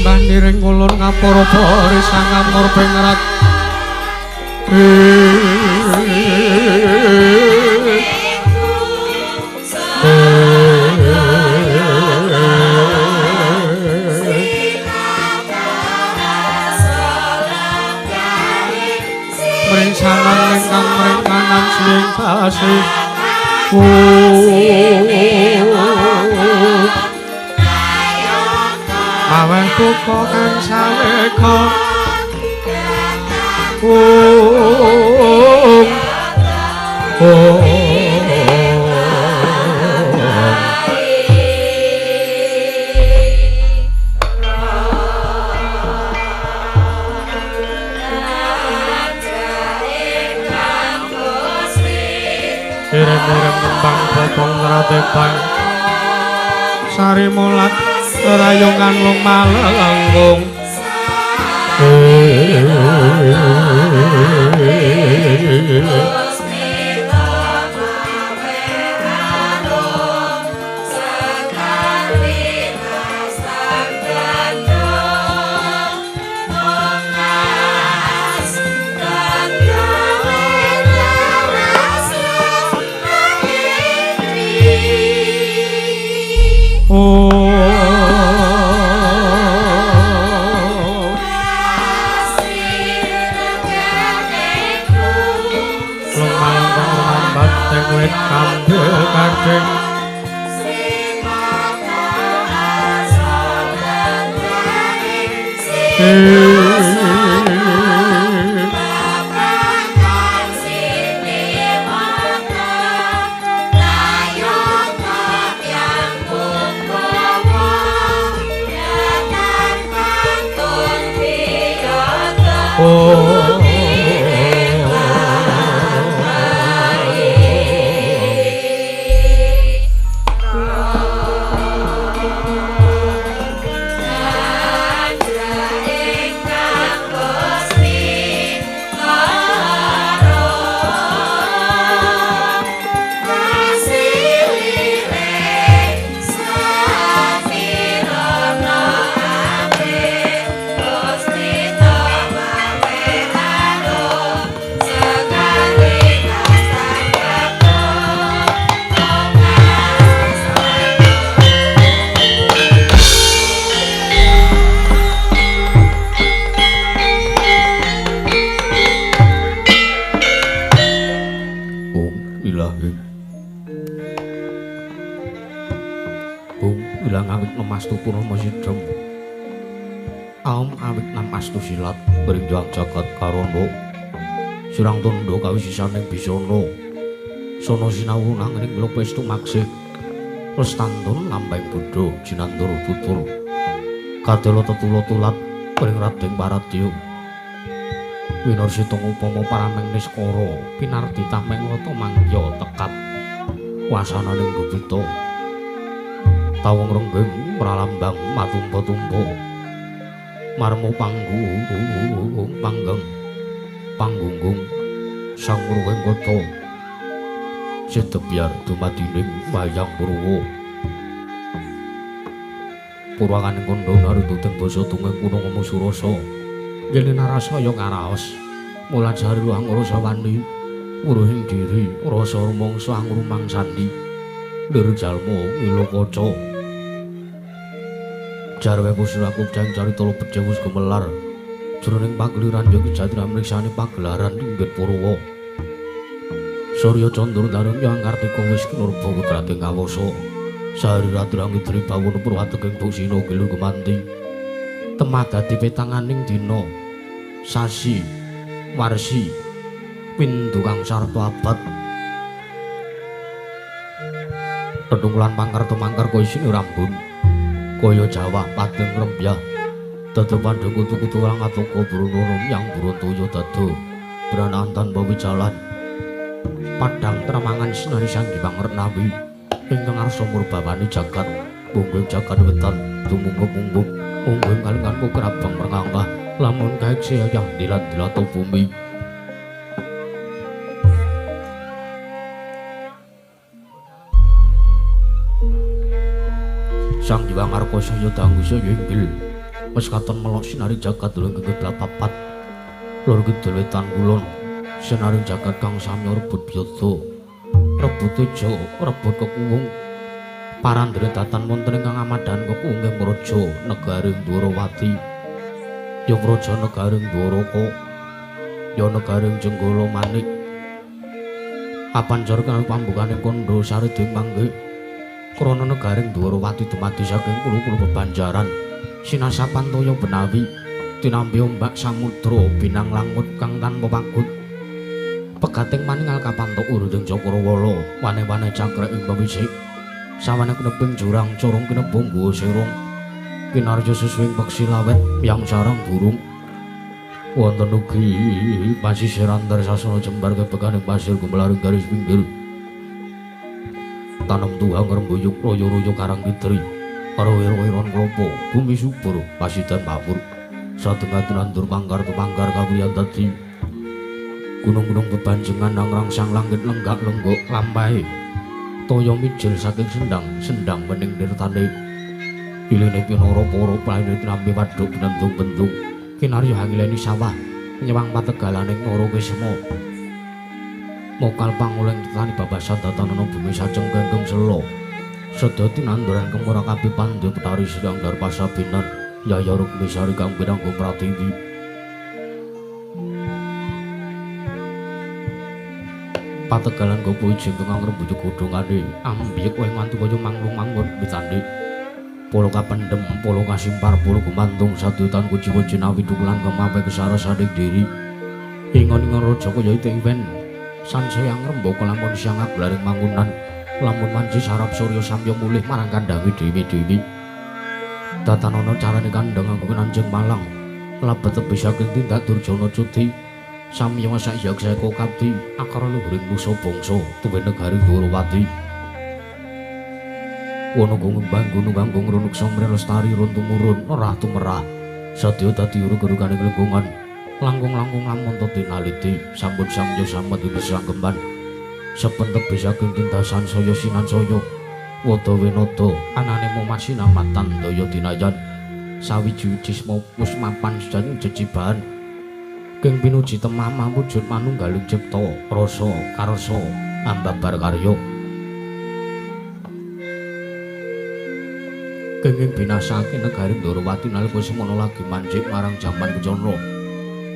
Sembah niring ulun ngapura barisan ngamur pengrat. Mring sanan ingkang mring kanan sing kasih. Maweh duka kang saweka. Ireng-ireng kembang bobong ratepan sari mulat rayungan lung malenggung. Surang tondo kawisisaning bisana sono sinau nanging lupis tumaksih lestantun lambeng bodho jinandur tutur kadala tetula tulat ring Radeng Paradya winarsita upama parameng niskara pinardi tameng wata mangya tekat wasananing gupita tawung renggeng pralambang matumpa-tumpa marmo panggung panggeng panggunggung sang muruwing kota sedebyar dumadining wayang purwa purwakaning kandha narunduteng basa tungeng kuna ngemu surasa yen narasaya karaos mulajari luhang rasawani wuruhing diri rasa rumangsa angrumangsani lir jalma ila kaca jarwe pusraku jang carita lebet wis gemelar jroning pageliran ya kejatira mriksani pagelaran inggit Purwa. Surya Candra Darung Yang Kartika wis kinurba kudrating kawasa. Sari Radrang Idri bawono purwateking busina gilu gumanti. Temah dadi petanganing dina sasi warsi windu kang sarta abad. Tedhung lan pangkarta mangkar kaya isine rambun. Kaya jawah padeng rembyah. Dada pandeng kutu-kutu lang atoko brunono yang burontoyo dada branakan tanpa wijalan padang tramangan sinari sanggi pangernawi ingkang arsa murbawani jagat mungguing jagat wetan tumunggup-munggup mungguing kalingan pukrabang merngangkah lamun kaeksi yang dilat-dilato bumi. Sang Hyang Arka saya dangu saya inggil. Wis katon melok sinari jagat lho kiblat papat. Lor kidul wetan kulon. Sinari jagat kang samya rebut biyada. Rebut teja, rebut kekuwung. Parandene datan wonten ingkang amadhan kekuwung ing praja negaring Dwarawati. Ya praja negaring Dwaraka. Ya negaring Jenggala Manik. Apancar kang pambukane kandha sariding manggih. Krana negaring Dwarawati dumadi saking puluh-puluh bebanjaran. Sinasapan toya benawi tinampi ombak samudra binang langut kang tanpa pagut. Pegating maningal kapantuk uruding Cakrawala, wane-wane cakrek ing pewisik. Sawane kineping jurang corong kinebung guwa serong. Kinarya susuwing peksi lawet yang sarang burung. Wonten ugi pasisir antar sasana jembar kebekaning pasir gumelaring garis pinggir. Tanem tuhang rembuyung royo-royo karang kitri. Rowe-roweron klopo, bumi subur, pasidan mawur. Satengah tinandur pangkar tumangkar kawriyan dadi. Gunung-gunung bebanjengan nang rangsang langit lenggak-lenggok lampahe. Toya mijil saking sendang, sendang wening nirtane. Iline pinara para plaine tinampi waduk binendung-bendung. Kinarya hangileni sawah, nyewang pategalaning Nara Kisma. Mokal panguleng tani babasan datanana bumi sajeng genggeng sela. Sedaya tinanduran kemura kabeh pandhe petari sedang darpasabinan Yaya Rukmisari kang pinanggung pratiwi. Pategalan gopo ijing kang ngrembuyuk godhongane ambyek kowe nganti kaya manglung-mangun witane. Polo kapendhem, polo kasimpar, polo gumantung sadutan kuciwa jinawi dukulan kemape kesarasaning diri. Ingon-ingon raja kaya iwen sansaya ngrembaka lamun siang aglaring mangunan. Lamun manji sarap surya samya mulih marang kandhange dewi-dewi. Datanana carane kandhang anggo nanjeng malang. Lebet tebih saking tindak durjana cuti. Samya sak yaksaka kapti akara luhuring nusa bangsa tuwin negari Dwarawati. Wana gunung gunung kanggo ngrunuksa mrih lestari run tumurun nerah tumerah. Sadya dadi urug-urugane lengkungan. Langkung-langkung lamun tinaliti sampun samya samet ing sanggeman. Saben tebih saking tindasan saya sinansaya wada winada anane momasinamatan daya dinayan sawiji-wiji wis mapan sejan jejibahan king pinuji temah mawujud manunggaling cipta rasa karsa ambabar karya kenging binasake negari Dwarawati nalika semono lagi mancik marang jaman kencana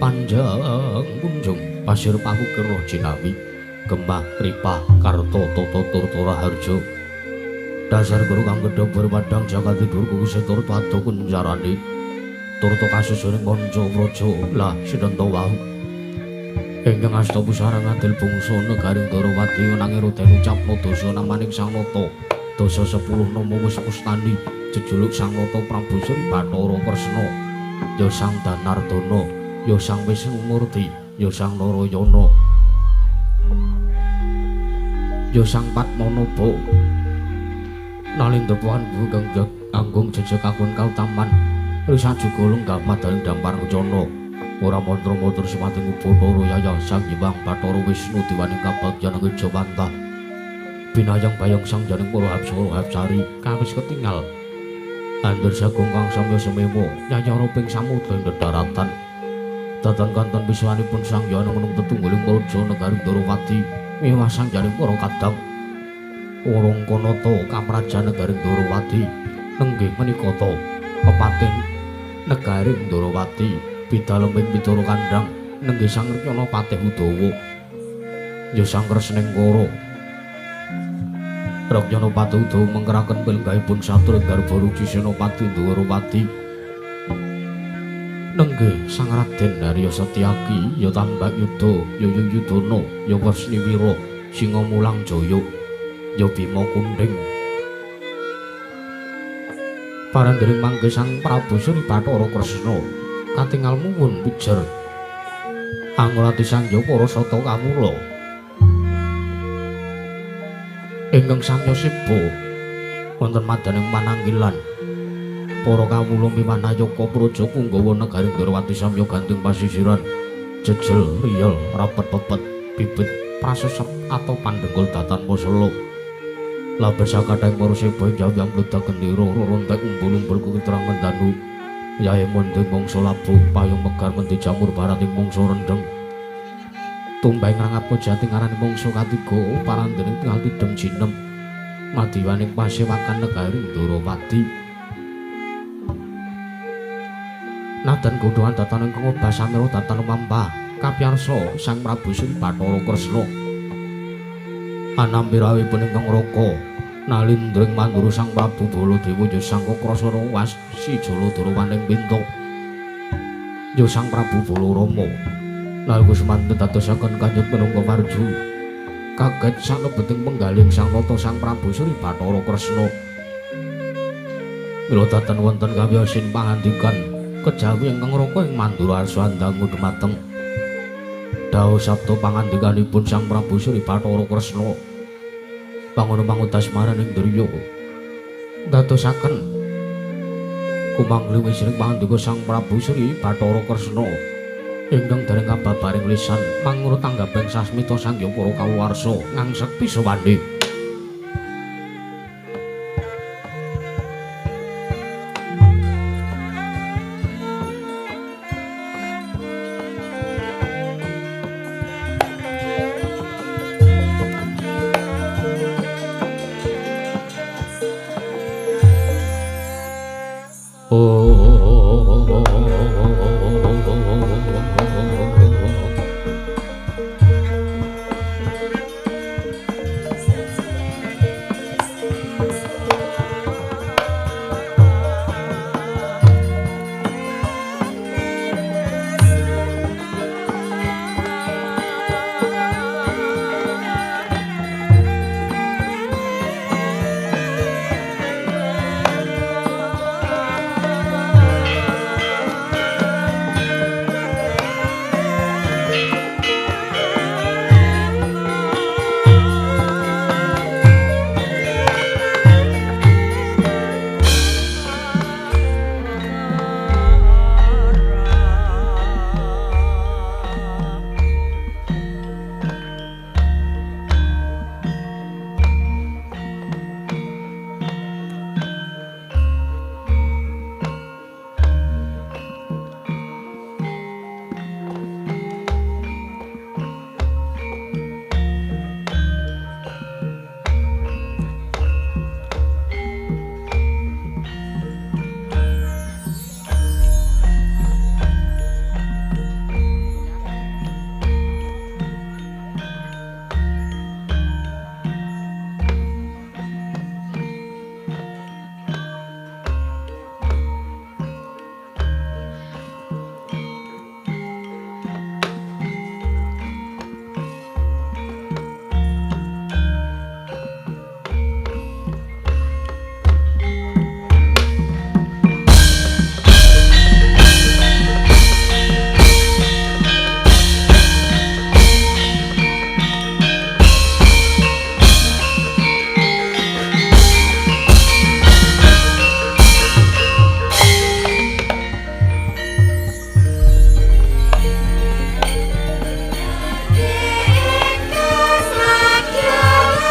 panjang kunjung pasir pawukir jinawi Gemah Ripah Karto Toto Turto Raharjo dasar guru kang gedhobor padhang jagat tidur kuku setur pado kuncarane turta kasusuning kanca praja lah sinenta wau ingkang asta pusara ngadil bangsa negari Dwarawati nanging ruden ucapna dasa namaning Sang Nata dasa 10 nama wis pustani jejuluk Sang Nata Prabu Sri Bathara Kresna ya Sang Danardana ya Sang Wisnumurti ya Sang Narayana ya Sang Padmanaba nalindepuhan kang anggung jejeg akun kautaman risa juga lenggah madaning dampar kencana ora mantra-mantra simating Bathara Yaya Sang Hyang Bathara Wisnu diwaning kabagyan Jawantah binayang bayang sang janing para hapsara hapsari kawis ketingal andur sagung kang samya semewa nyanyara ping samudra ing dedaratan datan kanton piswanipun sang hyang menung tetungguling praja negari Dwarawati miwah sang janing para kadang Urung Kanata kamrajan negari Dwarawati nenggih menika ta pepaten negari Dwarawati pidaleming Bidara Kandhang nenggih Sang Rekyana Patih Udawa ya Sang Kresnengkara Rekyana Patih Udawa mengkeraken pilenggahipun satru garba ruci Senopati Dwarawati nenggih Sang Raden Arya Setyaki ya Tambak Yuda ya Yuyudana ya Wresniwira Singa Mulang Jaya ya Bima Kunding parandering mangke Sang Prabu Sri Bathara Kresna katingal muwun pijer angurati sang ya para sata kawula ingkang samya siba wonten madaning pananggilan para kawula miwanayaka praja punggawa negari Dwarawati samya ganting pasisiran jejel riyel rapet pepet bibit prasesep atau pandhenggul datan posela labes sakadhang para seba jawang mledak gendera rontek umbul-umbul keterangan danu Yae munding mangsa labuh payung megar mendi jamur barating mangsa rendheng. Tumbang rangap jati ngarani mangsa katiga parandene tingal tidem jinem. Madiwaning pasewakan negari Ndorowati. Nadan godhongan datan ingkang obah samira datan lumampah kapiyarsa Sang Prabu Sri Bathara Kresna. Anampi rawuhipun ingkang raka nalindring mandura Sang Prabu Baladewa ya Sang Kakrasana wasi Jaladara waning pintu. Ya Sang Prabu Balarama nalika semanten dadosaken kanjut minangka warju kaget salebeting penggaling Sang Nata Sang Prabu Sri Bathara Kresna. Mila datan wonten kawiyosin pangandikan kejawi ingkang raka ing mandura arsa andangu dumateng dawuh sabda pangandikanipun Sang Prabu Sri Bathara Kresna. Pangono pangutas maraning driya dadosaken kumangli wisining pangandika Sang Prabu Sri Bathara Kresna ingkang dereng kababaring lisan manurut tanggaping sasmita sang hyang para kawuwarsa ngangsek pisawandhi.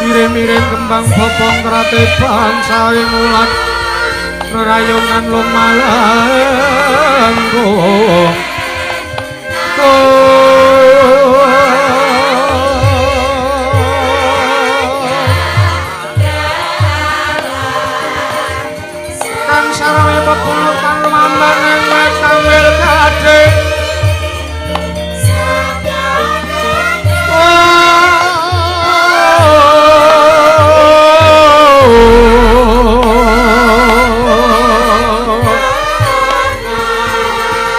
Mirim-mirim kembang bopong kerate bangsa ing ulat rerayungan lumalenggung. Kang sarawe pepulutan lumambang ing wit kamil gading. Kembang karang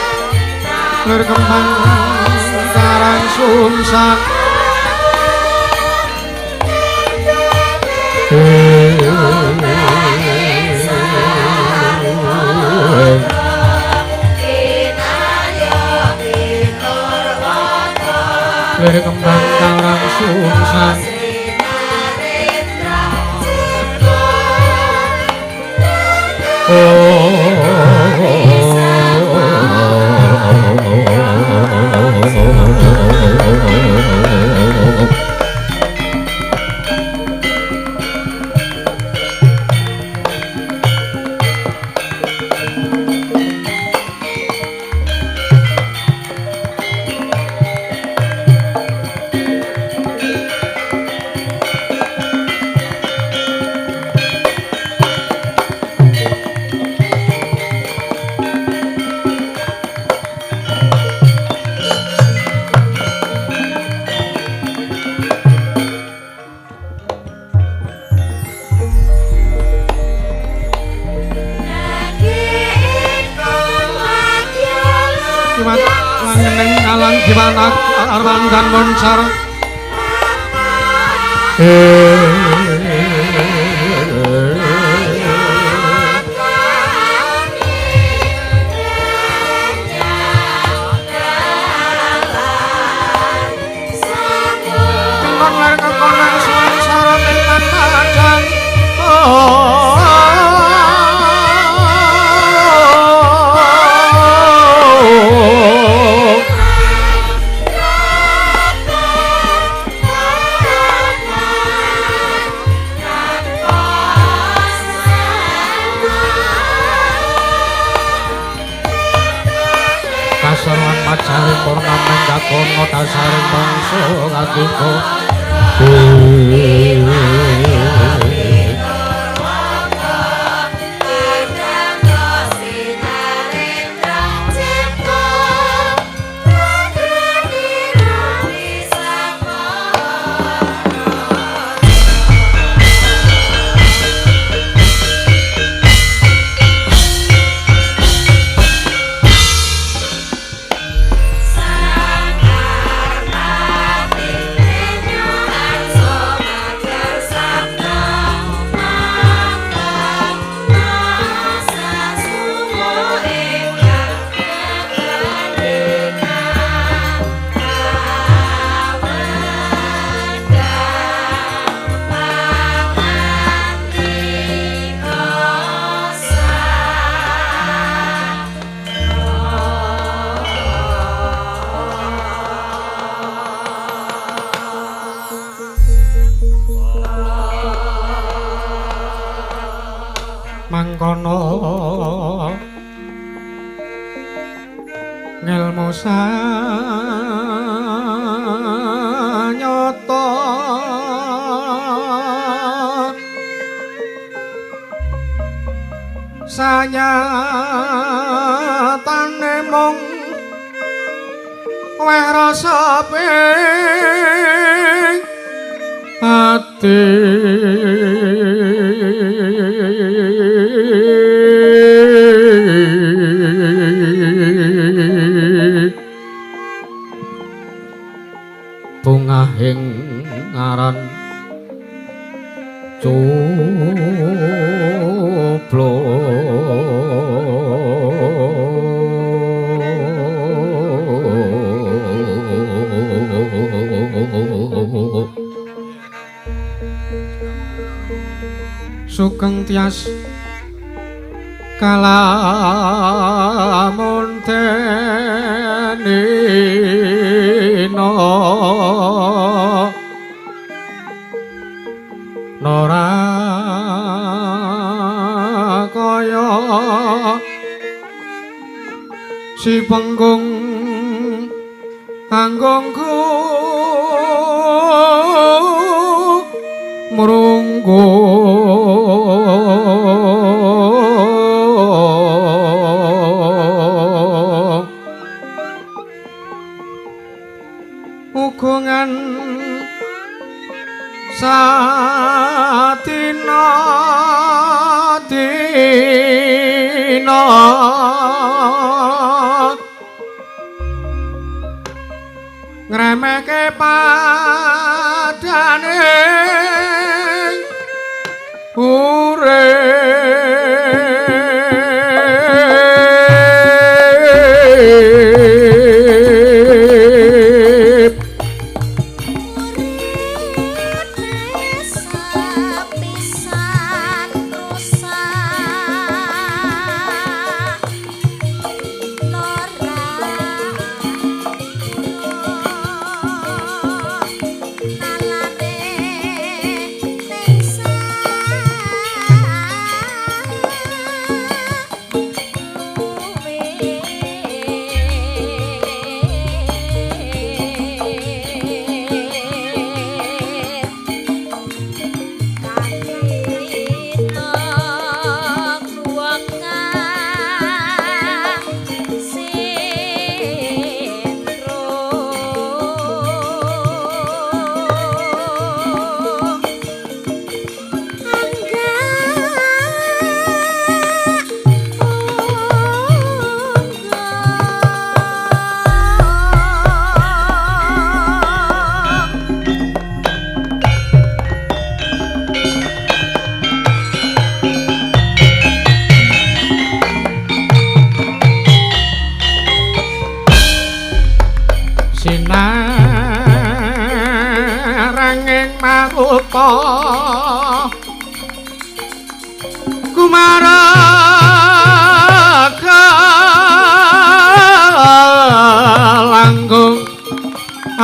sungsang kembang karang sungsang. Oh. Liwat langeneng alang diwana arwandan moncar. Kengkon lar kekonang sangsara tenan padang. Kasaruan macaring purnamen kakono dasaring mangsa katiga. Mangkono ngelmu sanyata sanyatane mung weh rasa ping ati. Bungahing aran cuplo sugeng tias kalamun tenina nora kaya si penggung anggongku mrunggu. Ugungan satina dina ngremehke padane urip. Alane ning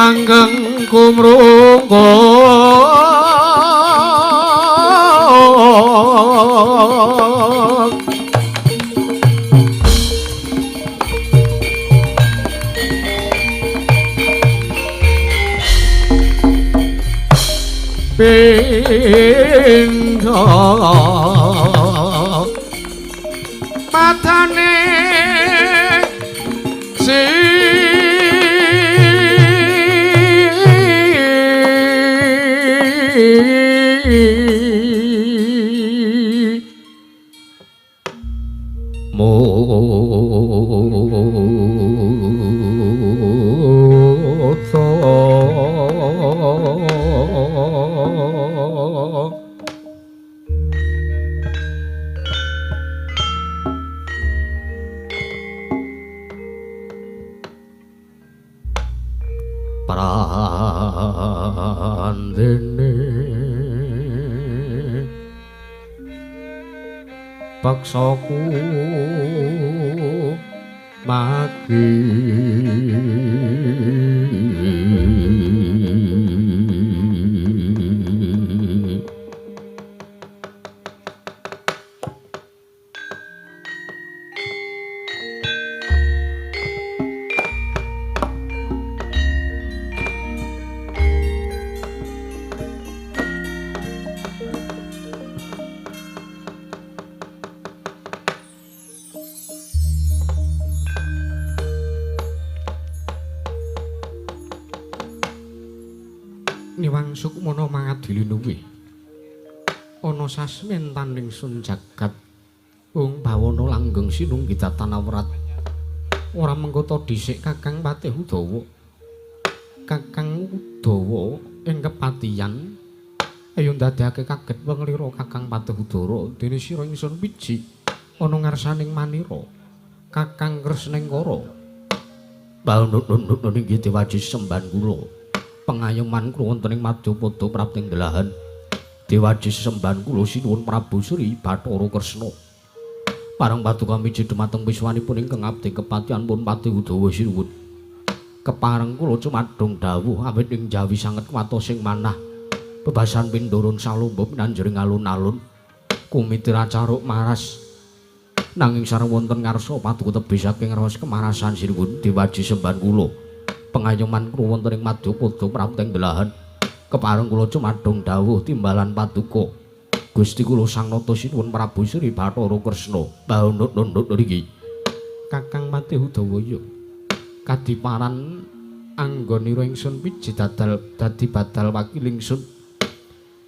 Langgeng kumrungkul pindha matane si Prandene paksaku magi Niwang sukmana mangadili luwih ana sasmentaning sun jagat wong bawana langgeng sinunggi datan awrat ora mengkota dhisik Kakang Patih Udawa. Kakang Udawa ing kepatihan ayo ndadekake kaget wenglira Kakang Patih Udara dene sira ingsun wiji ana ngarsaning manira Kakang Kresnengkara. Baunut-nut inggih dewaji sembahan kula pengayoman kula wonten ing Madyapada prapting delahan dewaji sesembahan kula sinuwun Prabu Sri Bathara Kresna. Pareng paduka miji dumateng wiswanipun ingkang abdi kepatihan pun Patih Udawa sinuwun. Kepareng kula cumadung dawuh awit ing jawi sanget kuwatos ing manah bebasan pindurun salumba pinanjering alun-alun kumitira caruk maras nanging sareng wonten ngarsa paduka tebih saking raos kemarasan sinuwun dewaji sembahan kula pengayoman kula wonten ing Madyapada prapting delahan kepareng kula cumadung dawuh timbalan paduka Gusti kula Sang Nata sinuwun Prabu Sri Bathara Kresna. Baunut-nut niki Kakang Patih Udawa ya kadiparan anggonira ingsun wiji dadal dadi badal wakil ingsun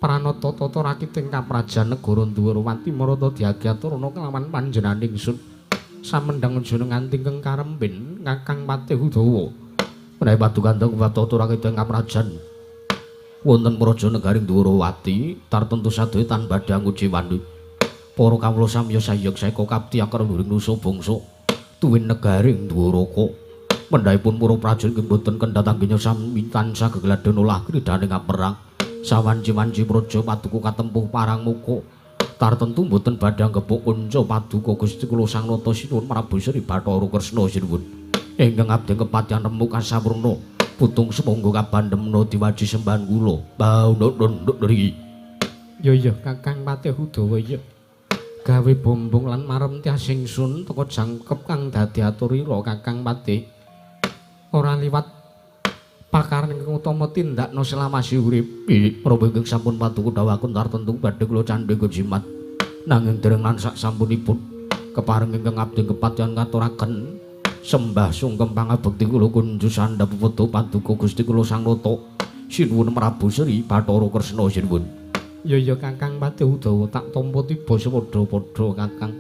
pranata tata rakiting kaprajan negara Dwarawati marata diagyaturana kelawan panjenengan ingsun samendhang aja nganti ingkang karembin Kakang Patih Udawa. Menawi paduka tata rakiting kaprajan wonten praja negaring Dwarawati tartemtu sadaya tan badhe anguji wani para kawula samya sayeg saeka kapti akar luring nusa bangsa tuwin negaring Dwaraka. Mendhahipun para prajurit ingkang boten kendhat anggenya sami tansah gegladhen olah kridhaning perang sawanci-wanci praja paduka katempuh parang muka tartemtu boten badhe anggepuk kunca paduka Gusti kula Sang Nata sinuwun Prabu Sri Bathara Kresna sinuwun ingkang abdi kepatihan remuk kasapurna putung sumangga kabandemna diwaji sembahan kula. Baunut-nut niki. Ya ya Kakang Patih Udawa ya gawe bombong lan marem tias ingsun teka jangkep kang dadi aturira Kakang Patih ora liwat pakaran ingkang utama tindakna selawase urip. Prabu ingkang sampun paduka dawuhaken tartemtu badhe kula candhe jimat nanging dereng lan sak sampunipun kepareng ingkang abdi kepatihan ngaturaken sembah sungkem pangabekti kula kunju sandhap peputu paduka Gusti kula Sang Nata sinuwun Prabu Sri Bathara Kresna sinuwun. Ya ya Kakang Patih Udawa tak tampa tiba sepadha-padha Kakang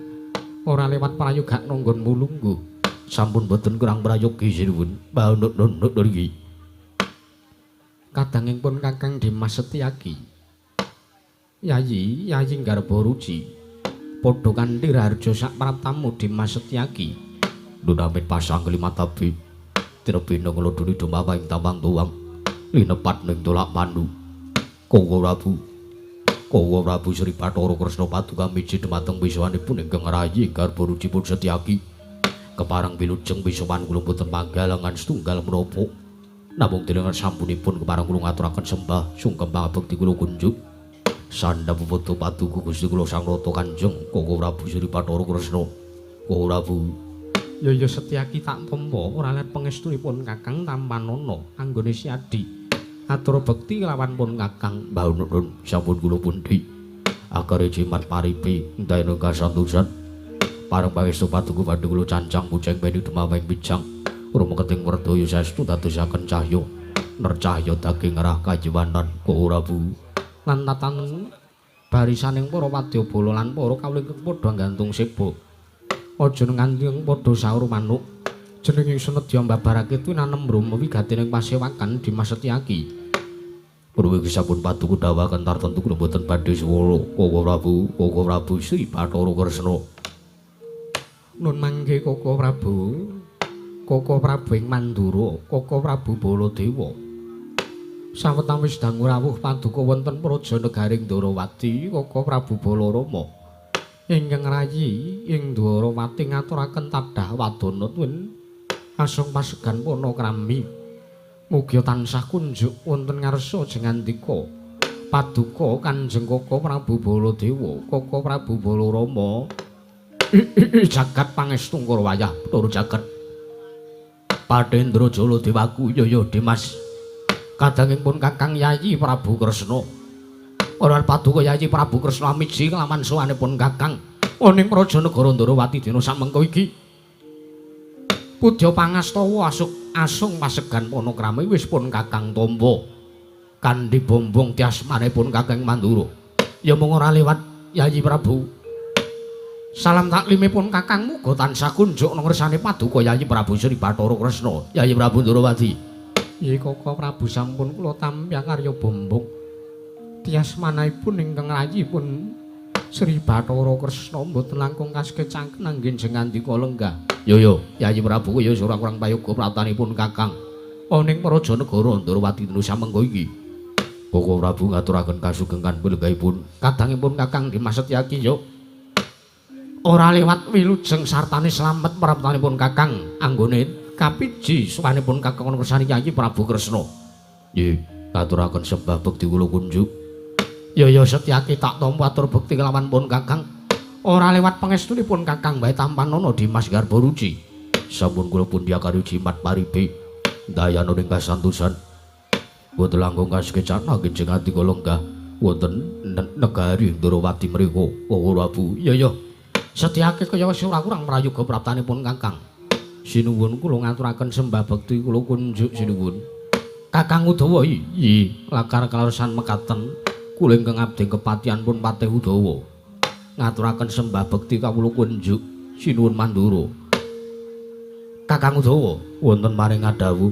ora lewat prayoga nanggonmu lungguh sampun boten kurang prayogi sinuwun. Baunut-nut niki kadangipun Kakang Dimas Setyaki Yayi Yayi Garba Ruci padha kanthi raharja sak praptamu Dimas Setyaki. Dunamit pasang kelima tabi tirebina ngelodoni dumawa ing tawang tuwang linepat ning tolak mandu Kowa Prabu Kowa Prabu Sri Bathara Kresna paduka miji dumateng wiswanipun ingkang rayi Garba Ruci pun Setyaki kepareng wilujeng wisowan kula boten manggalangan setunggal menapa. Namung delengen sampunipun kepareng kula ngaturaken sembah sungkem pangabekti kula kunjuk. Sandha puputu paduka Gusti kula Sang Rata Kanjeng Koko Prabu Sri Bathara Kresna. Koko Prabu. Ya ya Setyaki tak tampa ora let pangestunipun Kakang tampanana anggone Siadi. Atur bekti kelawan pun Kakang. Mbah nuwun sampun kula pundi. Akare jimat paripi ndayana kasantosan. Pareng pangestu paduka pandhu kula cancang puceng peni dumaweng pijang. Rumeketing werdaya saestu dadosaken cahya nercahya daging rah kajiwanan Koko Prabu. Lan tatan barisaning para wadyabala lan para kawula ingkang padha nggantung seba. Aja nganti padha saur manuk. Jeneng ingsun nedya mbabarake tuwi nanem brama wigatining pasewakan Dimas Setyaki. Purwa sampun paduka dawuhaken tartentu kula boten badhe suwala Koko Prabu, Koko Prabu Sri Bathara Kresna. Nun mangke Koko Prabu. Koko Prabu ing Mandura, Koko Prabu Baladewa. Sawetawis dangu rawuh paduka wonten praja negaring Ndorowati, Koko Prabu Balarama ingkang rayi ing Ndorowati ngaturaken tadah wadana tuwin asung pasegan panakrami. Mugi tansah kunjuk wonten ngarsa jengandika paduka Kanjeng Koko Prabu Baladewa, Koko Prabu Balarama. Jagat pangestu ngara wayah Bathara jagat. Padhendra Jala Dewaku ya ya Dimas. Kadanging pun Kakang Yayi Prabu Kresna. Ora paduka Yayi Prabu Kresna amiji kelawan sowanipun Kakang ana ing praja negara Ndorowati dina samengko iki. Pudya pangastawa asuk asung pasegan panakrami wis pun Kakang tampa. Kandhi bombong tiasmanipun Kakang Mandura. Ya mung ora lewat Yayi Prabu. Salam taklimipun Kakang muga tansah kunjuk nang ngersane paduka Yayi Prabu Sri Bathara Kresna, Yayi Prabu Ndorowati. Nggih Koko Prabu sampun kula tampi karya bombong. Tiasmanipun ingkang rayi pun Sri Bathara Kresna mboten langkung kaskecaken anggen jengandika lenggah. Yo yo Yayi Prabu ya ora kurang prayoga pratanipun Kakang. Ana ing praja negara Ndorowati dina samengko iki. Koko Prabu ngaturaken kasugengan lenggahipun. Kadangipun Kakang Dimas Setyaki yo. Ora lewat wilujeng sartane slamet praptanipun Kakang anggone kapiji sowanipun Kakang ngersani Yayi Prabu Kresna. Nggih, katuraken sembah bekti kula kunjuk. Ya ya Setyaki tak tampa atur bekti kelawan pun Kakang. Ora lewat pangestunipun Kakang bae tampanana Dimas Garba Ruci. Sampun kula pundi akari jimat paripi ndayana ing kasantosan. Boten langkung kaskecan anggen ati lenggah wonten negari Ndorowati mriku. Koko Prabu. Ya ya Setyaki kaya wis ora kurang prayoga praptanipun Kakang. Sinuwun kula ngaturaken sembah bekti kula kunjuk sinuwun. Kakang Udawa iyi lakar kaleresan mekaten kula ingkang abdi kepatihan pun Patih Udawa. Ngaturaken sembah bekti kawula kunjuk sinuwun Mandura. Kakang Udawa wonten maring ngadhawuh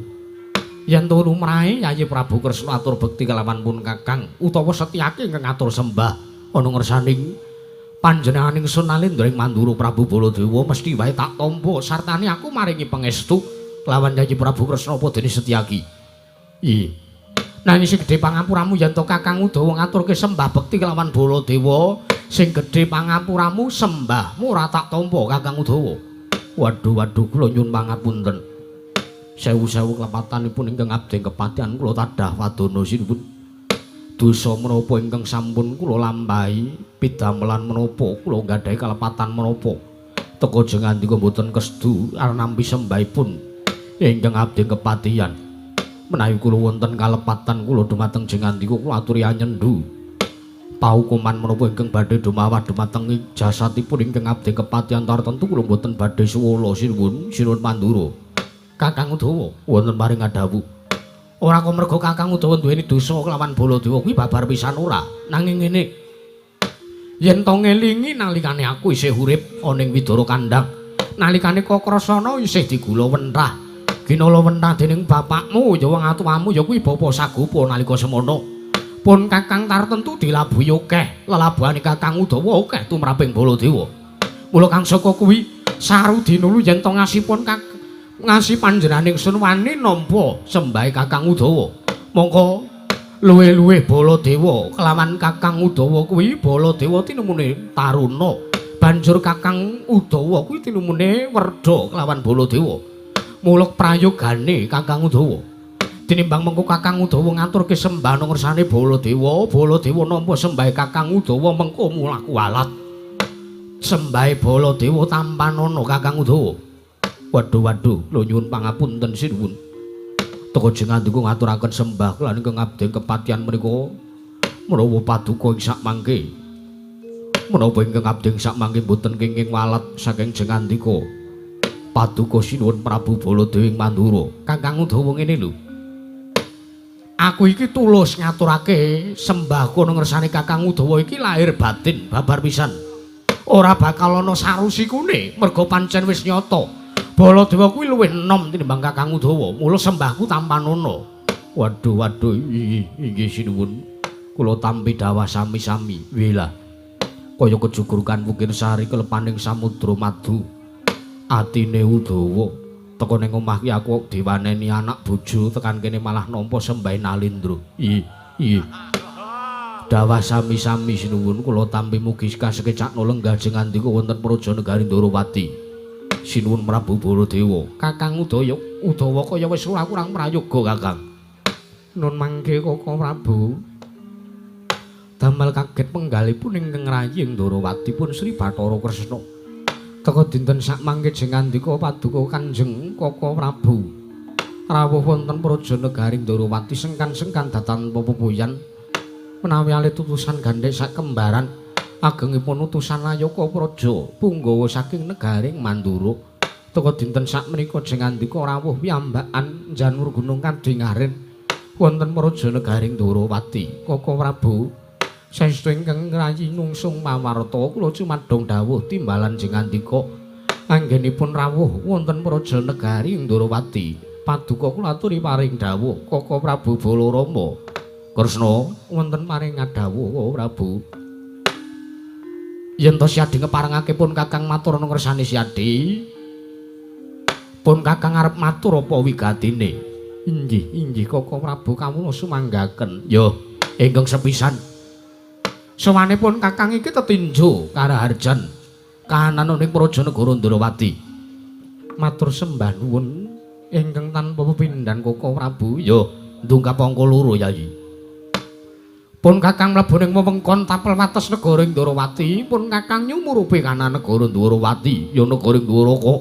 yen to lumrahe Yayi Prabu Kresna atur bekti kelawan pun Kakang utawa Setyaki ingkang ngatur sembah ana ngersaning panjenenganing Sun Nalendra ing Mandura Prabu Baladewa mesti wae tak tampa sartane aku maringi pangestu lawan Yayi Prabu Kresna apa dene Setyaki. Iya. Nanging sing gedhe pangapuramu yen to Kakang Udawa ngaturke sembah bekti kelawan Baladewa, sing gedhe pangapuramu sembahmu ora tak tampa Kakang Udawa. Waduh waduh kula nyuwun pangapunten. Sewu-sewu klepatanipun ingkang abdi kepatihan kula tadah wadana sinuwun. Dosa menapa ingkang sampun kula lampahi, pidamelan menapa kula nggadahi kalepatan menapa. Teka jengandika mboten kesdu arep nampi sembahipun ingkang abdi kepatihan. Menawi kula wonten kalepatan kula dumateng jengandika kula aturi anyendu. Paukuman menapa ingkang badhe dumawah dumateng jasatipun ingkang abdi kepatihan tartentu kula mboten badhe suwala sinuwun sinuwun Mandura. Kakang Udawa wonten paring ngadhawuh. Ora kok merga Kakang Udawa duweni dosa kelawan Baladewa kuwi babar pisan ora. Nanging ngene. Yen to ngelingi nalikane aku isih urip ana ing Widara Kandhang, nalikane Kakrasana isih digula wenthah. Ginala wenthah dening bapakmu ya wong atuwamu ya kuwi Bapa Sagopa nalika semono. Pun Kakang tartentu dilabuhi akeh, lelabuhane Kakang Udawa akeh tumraping Baladewa. Mula kang saka kuwi sarudinulu yen to ngasipun Kakang ngasih panjenenganing sun wani nampa sembahe Kakang Udawa. Mongko luwih-luwih Baladewa kelawan Kakang Udawa kuwi Baladewa tinemune taruna. Banjur Kakang Udawa kuwi tinemune werda kelawan Baladewa. Mula prayogane Kakang Udawa. Tinimbang mengko Kakang Udawa ngaturke sembah nang ngersane Baladewa, Baladewa nampa sembahe Kakang Udawa mengko mulaku alat. Sembahe Baladewa tampanana Kakang Udawa. Waduh waduh, lho nyuwun pangapunten sinuwun. Teka jengandika ngaturaken sembah kula ingkang abdi kepatihan menika menawa paduka ing sakmangke. Menapa ingkang abdi ing sakmangke mboten kenging walat saking jengandika. Paduka sinuwun Prabu Baladewa ing Mandura. Kakang Udawa ngene lho. Aku iki tulus ngaturake sembahku nang ngersane Kakang Udawa iki lahir batin babar pisan. Ora bakal ana sarusikune merga pancen wis nyata. Baladewa kuwi luwih enom tinimbang Kakang Udawa. Mula sembahku tampanana. Waduh waduh inggih sinuwun. Kula tampi dawah sami-sami. Wilah. Kaya kejugurukan Wukir Sari kelepaning samudra madu. Atine Udawa teka ning omah ki aku diwaneni anak bojo tekan kene malah nampa sembahe Nalindra. Iya, iya. Dawah sami-sami sinuwun kula tampi mugi kasekecakna lenggah jengandika wonten praja negari Ndorowati. Sinuwun Prabu Baladewa. Kakang Udaya, Udawa kaya wis ora kurang prayoga, Kakang. Nun mangke Koko Prabu. Damel kaget penggalipun ingkang rayi ing Ndorowati pun Sri Bathara Kresna. Teka dinten sakmangke jengandika paduka Kanjeng Koko Prabu. Rawuh wonten praja negari Ndorowati sengkan-sengkan datan pepoyan menawi alit utusan gandhek sakembaran agengipun utusan Nayaka Praja punggawa saking negaring Mandura. Teka dinten sakmenika jengandika rawuh piyambakan njanur gunung kadingaren wonten praja negari Ndorowati. Koko Prabu saestu ingkang rayi nungsung pawarta kula cumadong dawuh timbalan jengandika anggenipun rawuh wonten praja negari Ndorowati. Paduka kula aturi paring dawuh Koko Prabu Balarama. Kresna wonten paring dawuh Prabu. Yen to Syadi ngeparengake pun Kakang matur ngersane Syadi. Pun Kakang arep matur apa wigatine? Inggih, inggih Koko Prabu kawula sumanggaken. Yo, ingkang sepisan. Sowanipun Kakang iki tetinju karaharjan kahanan ning praja negara Ndorowati. Matur sembah nuwun ingkang tanpa pepindhan Koko Prabu. Yo, ndungkap angka loro Yayi. Pun Kakang mlebu ning wewengkon tapel wates negara Ndorowati, pun Kakang nyumurupi kahanan negara Ndorowati, ya negara Ndoraka.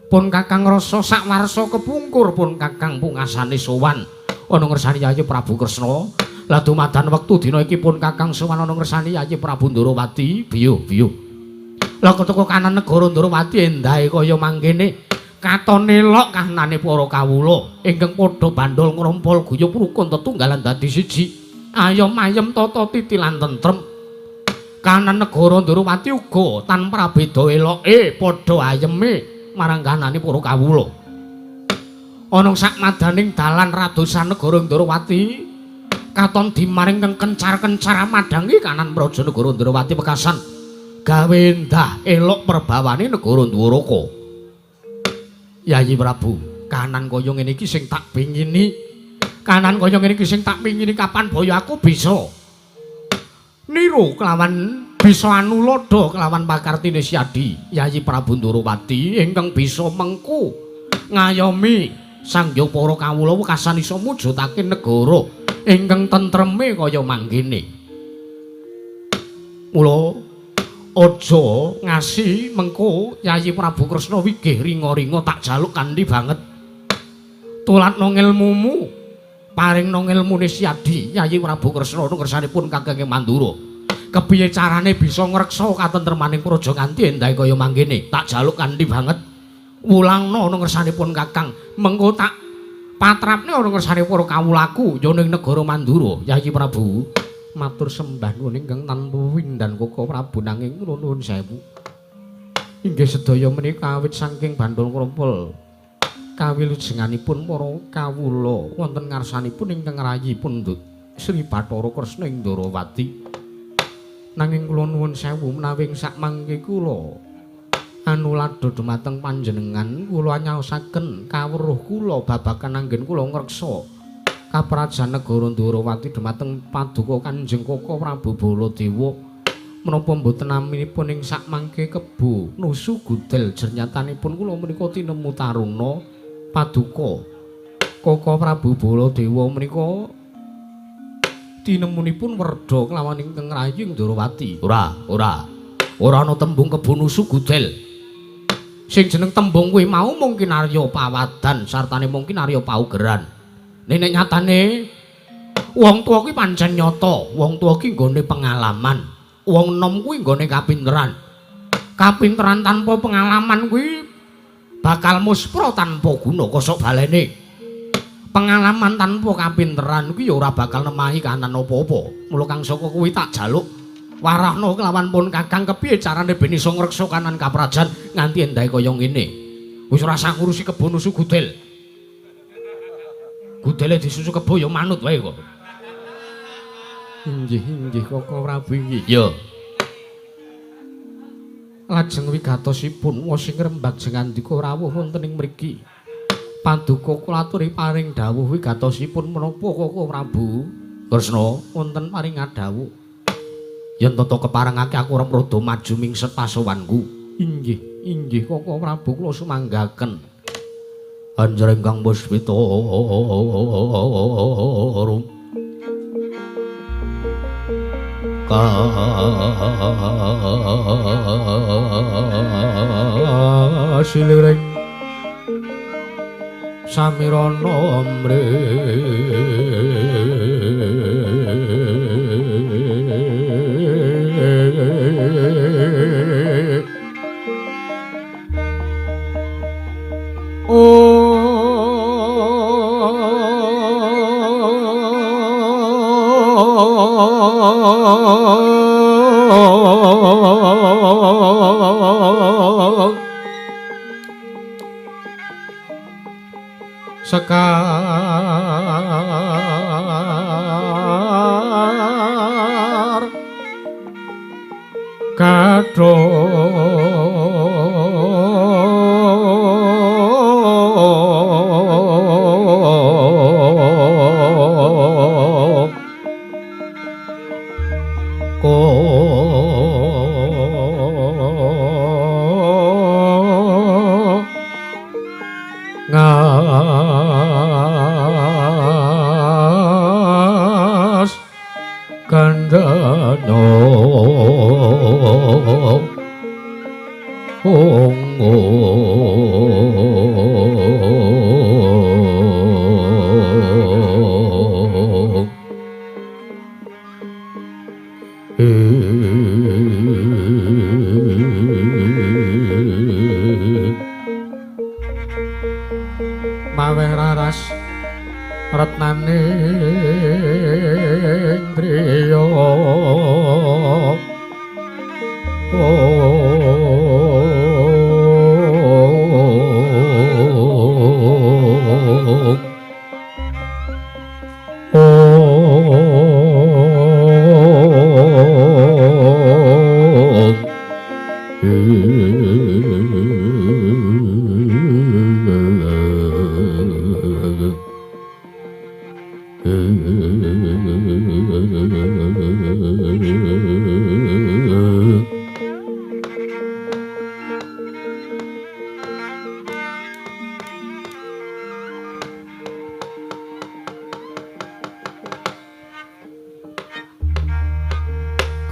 Pun Kakang ngrasa sakwarsa kepungkur, pun Kakang pungasane sowan ana ngersane Yayi Prabu Kresna. Lah dumadan wektu dina iki pun Kakang sowan ana ngersane Yayi Prabu Ndorowati, biyuh-biyuh. Lah keteka kanan negara Ndorowati endahe kaya mangkene. Katone lok kahanane para kawula ingkang padha bandol ngrompol guyub rukun tetunggalan dadi siji. Ayom ayem tata titi lan tentrem. Kahanan negara Ndorowati uga tanpa beda eloke padha ayeme marang kahanane para kawula. Ana sak madaning dalan radosan negara Ndorowati katon dimaring kang kencar-kencar madhangi kanan praja negara Ndorowati wekasan gawe endah elok perbawane negara Ndwaraka. Yayi Prabu, kahanan kaya ngene iki sing tak pingini. Kahanan kaya ngene iki sing tak pingini kapan boyo aku bisa niru kelawan bisa anuladha kelawan pakartine Syadi Yayi Prabu Ndorowati ingkang bisa mengku ngayomi sangya para kawula wekasan iso mujudake negara ingkang tentreme kaya mangkene. Mula aja ngasi mengko Yayi Prabu Kresna wigih ringa-ringa tak jaluk kanthi banget. Tulatno ngelmumu, paringno ngelmune Syadi Yayi Prabu Kresna ngersanipun Kakang Mandura. Kepiye carane bisa ngreksa katentremaning praja nganti endahe kaya mangkene? Tak jaluk kanthi banget. Wulangno ngersanipun Kakang, mengko tak patrapne ana ngersane para kawulaku ya ning negara Mandura. Yayi Prabu matur sembah nuwun ingkang tanpa windhan Koko Prabu nanging kula nuwun sewu. Inggih sedaya menika awit saking bandol krompol kawilujenganipun para kawula wonten ngarsanipun ingkang rayi pundhut Sri Bathara Kresna ing Ndorowati. Nanging kula nuwun sewu menawi ing sakmangke kula anuladha dumateng panjenengan kula nyaosaken kawruh kula babagan anggen kula ngreksa kaprajan negara Ndorowati dumateng paduka Kanjeng Koko Prabu Baladewa. Menapa mboten naminipun ing sakmangke kebo nusu gudel jernyatanipun kula menika tinemu taruna paduka Koko Prabu Baladewa menika tinemunipun werda kelawan ingkang rayi Ndorowati. Ora, ora. Ora ana tembung kebon usu gudel. Sing jeneng tembung kuwi mau mung kinarya pawadan sartane mung kinarya paugeran. Nek nyatane wong tuwa kuwi pancen nyata, wong tuwa ki nggone pengalaman, wong enom kuwi nggone kapinteran. Kapinteran tanpa pengalaman kuwi bakal muspra tanpa guna kosok balene. Pengalaman tanpa kapinteran kuwi ya ora bakal nemahi kahanan apa-apa. Mula kang saka kuwi tak jaluk warahna kelawan pun Kakang kepiye carane ben iso ngreksa kanan kaprajan nganti endahe kaya ngene. Wis ora usah ngurusi kebon usu gudel. Gudele disusu kebo ya manut wae kok. Inggih, inggih Koko Prabu inggih. Ya. Lajeng wigatosipun wos sing ngrembag jengandika rawuh wonten ing mriki. Paduka kula aturi paring dawuh wigatosipun menapa Koko Prabu? Kresna wonten paring dawuh. Yen tata keparengake aku arep rada maju mingset pasowanku. Inggih, inggih Koko Prabu kula sumanggaken. Anjring kang puspita rum kasiliring samirana mre Sekar kadhong ngas kandhana maweh raras retnaning driya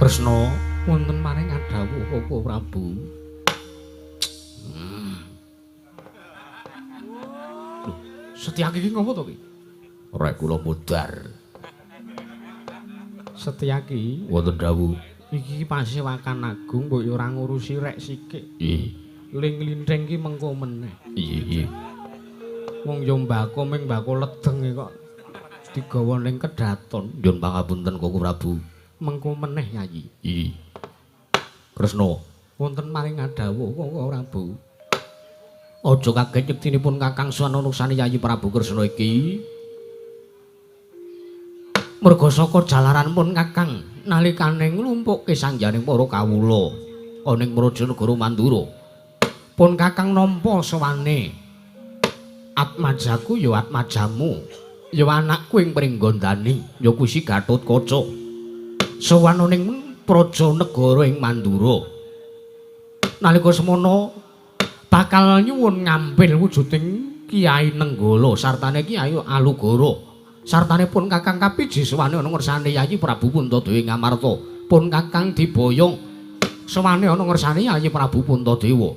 Kresna wonten maring adhawuh Koko Prabu. Lho, Setyaki iki ngopo to ki? Rek kula mudhar. Setyaki wonten dawuh. Iki pasewakan agung mbok yo ora ngurusi rek sikik. Nggih. Ling linthing ki mengko meneh. Nggih. Wong yo mbako ming mbako ledeng kok digawa ning kedaton. Nyuwun pangapunten Koko Prabu. Mengko meneh Yayi. Nggih. Kresna wonten maring adhawuh Koko Prabu. Aja kaget yektinipun Kakang Swananusani Yayi Prabu Kresna iki. Merga saka jalaran pun Kakang nalikane nglumpukke sangyaning para kawula ana ing Praja Negara Mandura. Pun Kakang nampa sowane. Atmajaku ya atmajamu, ya anakku ing Pringgondani, ya kuwi si Gatotkaca. Sowan ning praja negara ing Mandura. Nalika semono bakal nyuwun ngampil wujuding Kyai Nenggala sartane Kyai Alugoro. Sartane pun Kakang kapiji sowane ana ngersane Yayi Prabu Puntadewa ing Amarta. Pun Kakang diboyong sowane ana ngersane Yayi Prabu Puntadewa.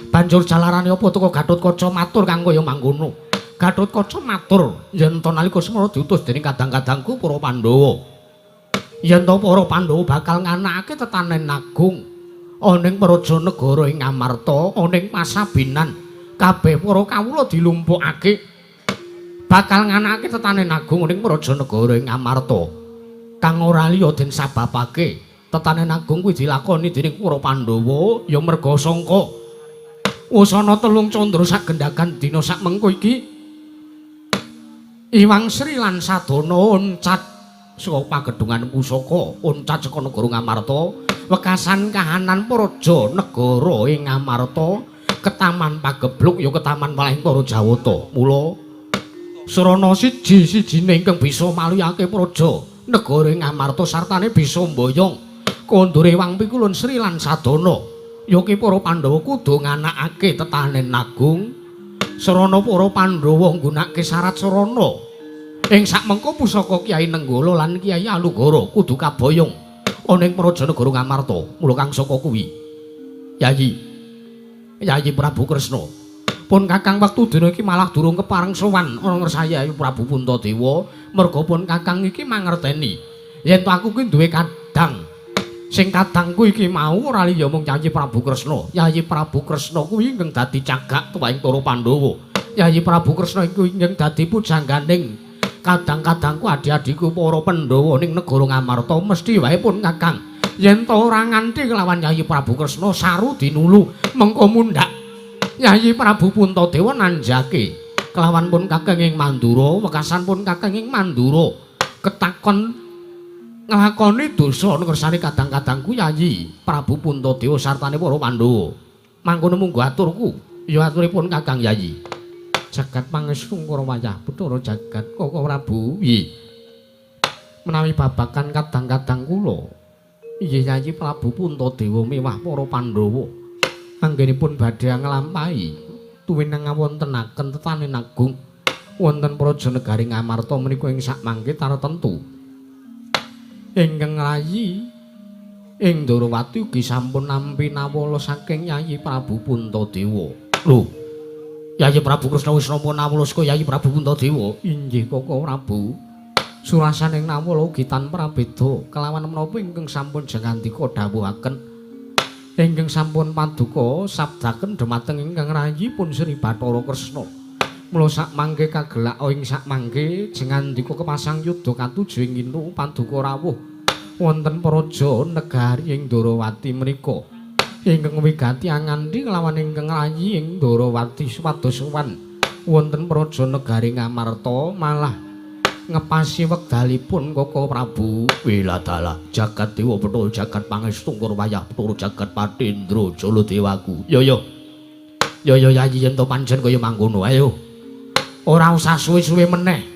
Banjur jalarane apa teka Gatotkaca matur kang kaya mangkono. Gatotkaca matur yen to nalika semana diutus dening kadang-kadangku para Pandhawa. Yen to para Pandhawa bakal nganakake tetanen agung ana ing praja negara ing Amarta, ana ing Pasabinan, kabeh para kawula dilumpukake bakal nganakake tetanen agung ana ing praja negara ing Amarta. Kang ora liya den sababake tetanen agung kuwi dilakoni dening para Pandhawa ya merga sangka wusana telung candra sagendhagan dina sakmengko iki Iwang Sri lan Sadana oncat saka pagedhungan pusaka, oncat saka negara Ngamarta, wekasan kahanan praja negara ing Ngamarta, ketaman pagebluk ya ketaman walahing para Jawata. Mula sarana siji-sijine ingkang bisa maluyake praja negara ing Ngamarta sartane bisa mboyong kondure Wang Pikulun Sri lan Sadana, ya ki para Pandhawa kudu nganakake tetanen agung. Sarana para Pandhawa nggunakake syarat sarana ing sakmengko pusaka Kyai Nenggala lan Kyai Alugoro kudu kaboyong ana ing praja negara Ngamarta. Mula kang saka kuwi Yayi, Yayi Prabu Kresna, pun Kakang wektu dina iki malah durung kepareng sowan ana ngersane Yayi Prabu Puntadewa, merga pun Kakang iki mangerteni yen to aku kuwi duwe kadang. Sing kadangku iki mau ora liya mung Yayi Prabu Kresna. Yayi Prabu Kresna kuwi ingkang dadi cagak tuwaing para Pandhawa. Yayi Prabu Kresna iku ingkang dadi pujangganing kadang-kadangku adi-adiku para Pandhawa ning negara Ngamarta. Mesti wae pun Kakang yen to ora nganti kelawan Yayi Prabu Kresna saru dinulu mengko mundhak Yayi Prabu Puntadewa nanjake kelawan pun Kakang ing Mandura, wekasan pun Kakang ing Mandura ketakon nglakoni dosa ngersane kadang-kadangku Yayi Prabu Puntadewa sartane para Pandhawa. Mangkono munggo aturku, ya aturipun Kakang Yayi. Jagat pangestu wayah Bathara jagat Koko Prabu. Nggih. Menawi babagan kadang-kadang kula, inggih Yayi Prabu Puntadewa miwah para Pandhawa anggenipun badhe nglampahi tuwinang ngawontenaken tetanen agung wonten praja negari Ngamarta menika ing sakmangke tartemtu. Ingkang rayi ing Ndorowati ugi sampun nampi nawala saking Yayi Prabu Puntadewa. Lho, Yayi Prabu Kresna wis nampa nawala saka Yayi Prabu Puntadewa? Inggih Koko Prabu. Surasaning nawala ugi tanpa prabeda kelawan menapa ingkang sampun jengandika dawuhaken. Ingkang sampun paduka sabdaken dhumateng ingkang rayi pun Sri Bathara Kresna. Mula sakmangke kagelak ing sakmangke jengandika kepasang yuda katuju ing inu paduka rawuh wonten praja negari ing Ndorowati menika ingkang wigati anganti kelawan ingkang rayi ing Ndorowati supados sowan wonten praja negari Ngamarta malah ngepasi wekdalipun Koko Prabu. Wiladalah jagat dewa Bathara jagat pangestu wayah Bathara jagat Patindra Jala dewaku. Yo yo yo yo Yayi yen to pancen kaya mangkono ayo. Ora usah suwe-suwe meneh.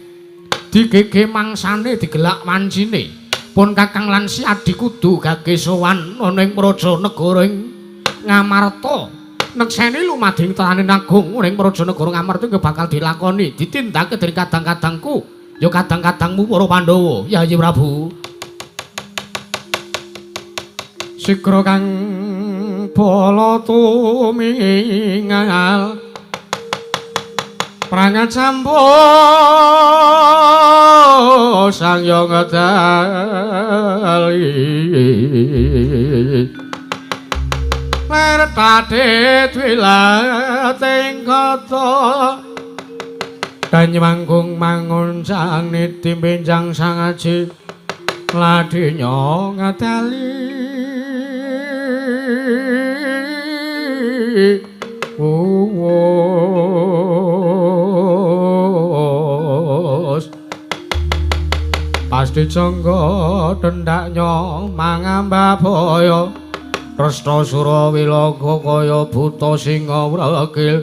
Digege mangsane digelak wancine. Pun Kakang lan si adi kudu gage sowan ana ing praja negara ing Ngamarta. Nekseni lumading tetanen agung ana ing praja negara Ngamarta iki bakal dilakoni, ditindakake dening kadang-kadangku. Ya kadang-kadangmu para Pandhawa, Yayi Prabu. Sigra kang bala tumingal prangat sampun sang yang ngedali ler tade dwilating kata danyemanggung mangun sang niti benjang sang aji ladinya ngedali Pasti jangga tendaknya mangambah boyo Resta sura wilaga kaya buta singa wregil.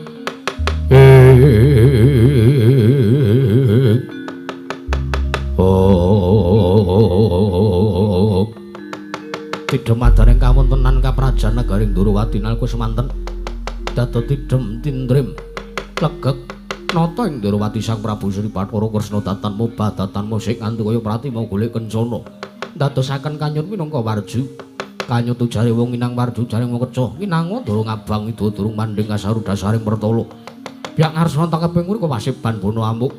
Oh. Tidhem adaring kawontenan kaprajan negari Ndorowati nalika semanten dados tidhem tindrim legeg Nata ing Ndrawati Sang Prabu Sri Bathara Kresna datan mobah datan musik nganti kaya pratima golek kencana. Ndadosaken kanyut minangka warju. Kanyut ujare wong inang warju jare wong kecoh. Kinango durung abang ida durung mandhing kasaru dasaring pertala. Biak ngarsana tangkeping mriku wasiban bono amuk.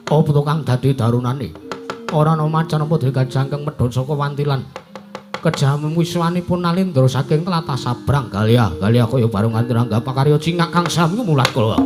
Apa to kang dadi darunane? Ora ana macan apa dhewe gajangkeng medhot saka wantilan. Kejam wiswanipun Nalindra saking tlatah Sabrang Galyah. Galyah kaya bareng nganti ranggap pakarya cingak kang sami mulat kula.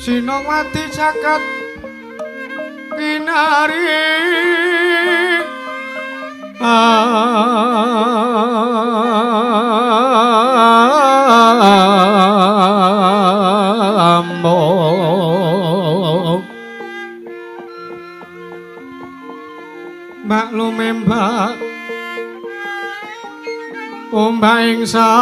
Sinongwati caket kinari among maklume mbak ombak ing samudra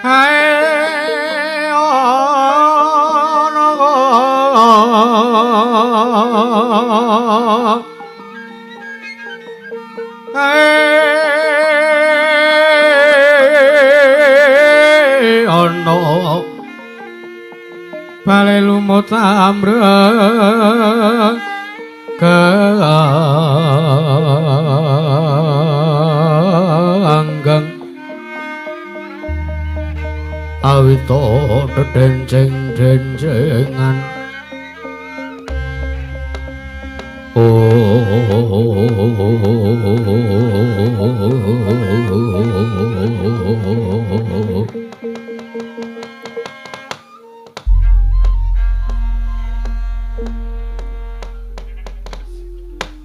hae ana hae ana Bale lumut amrek anggang awita dedenceng-dencengan.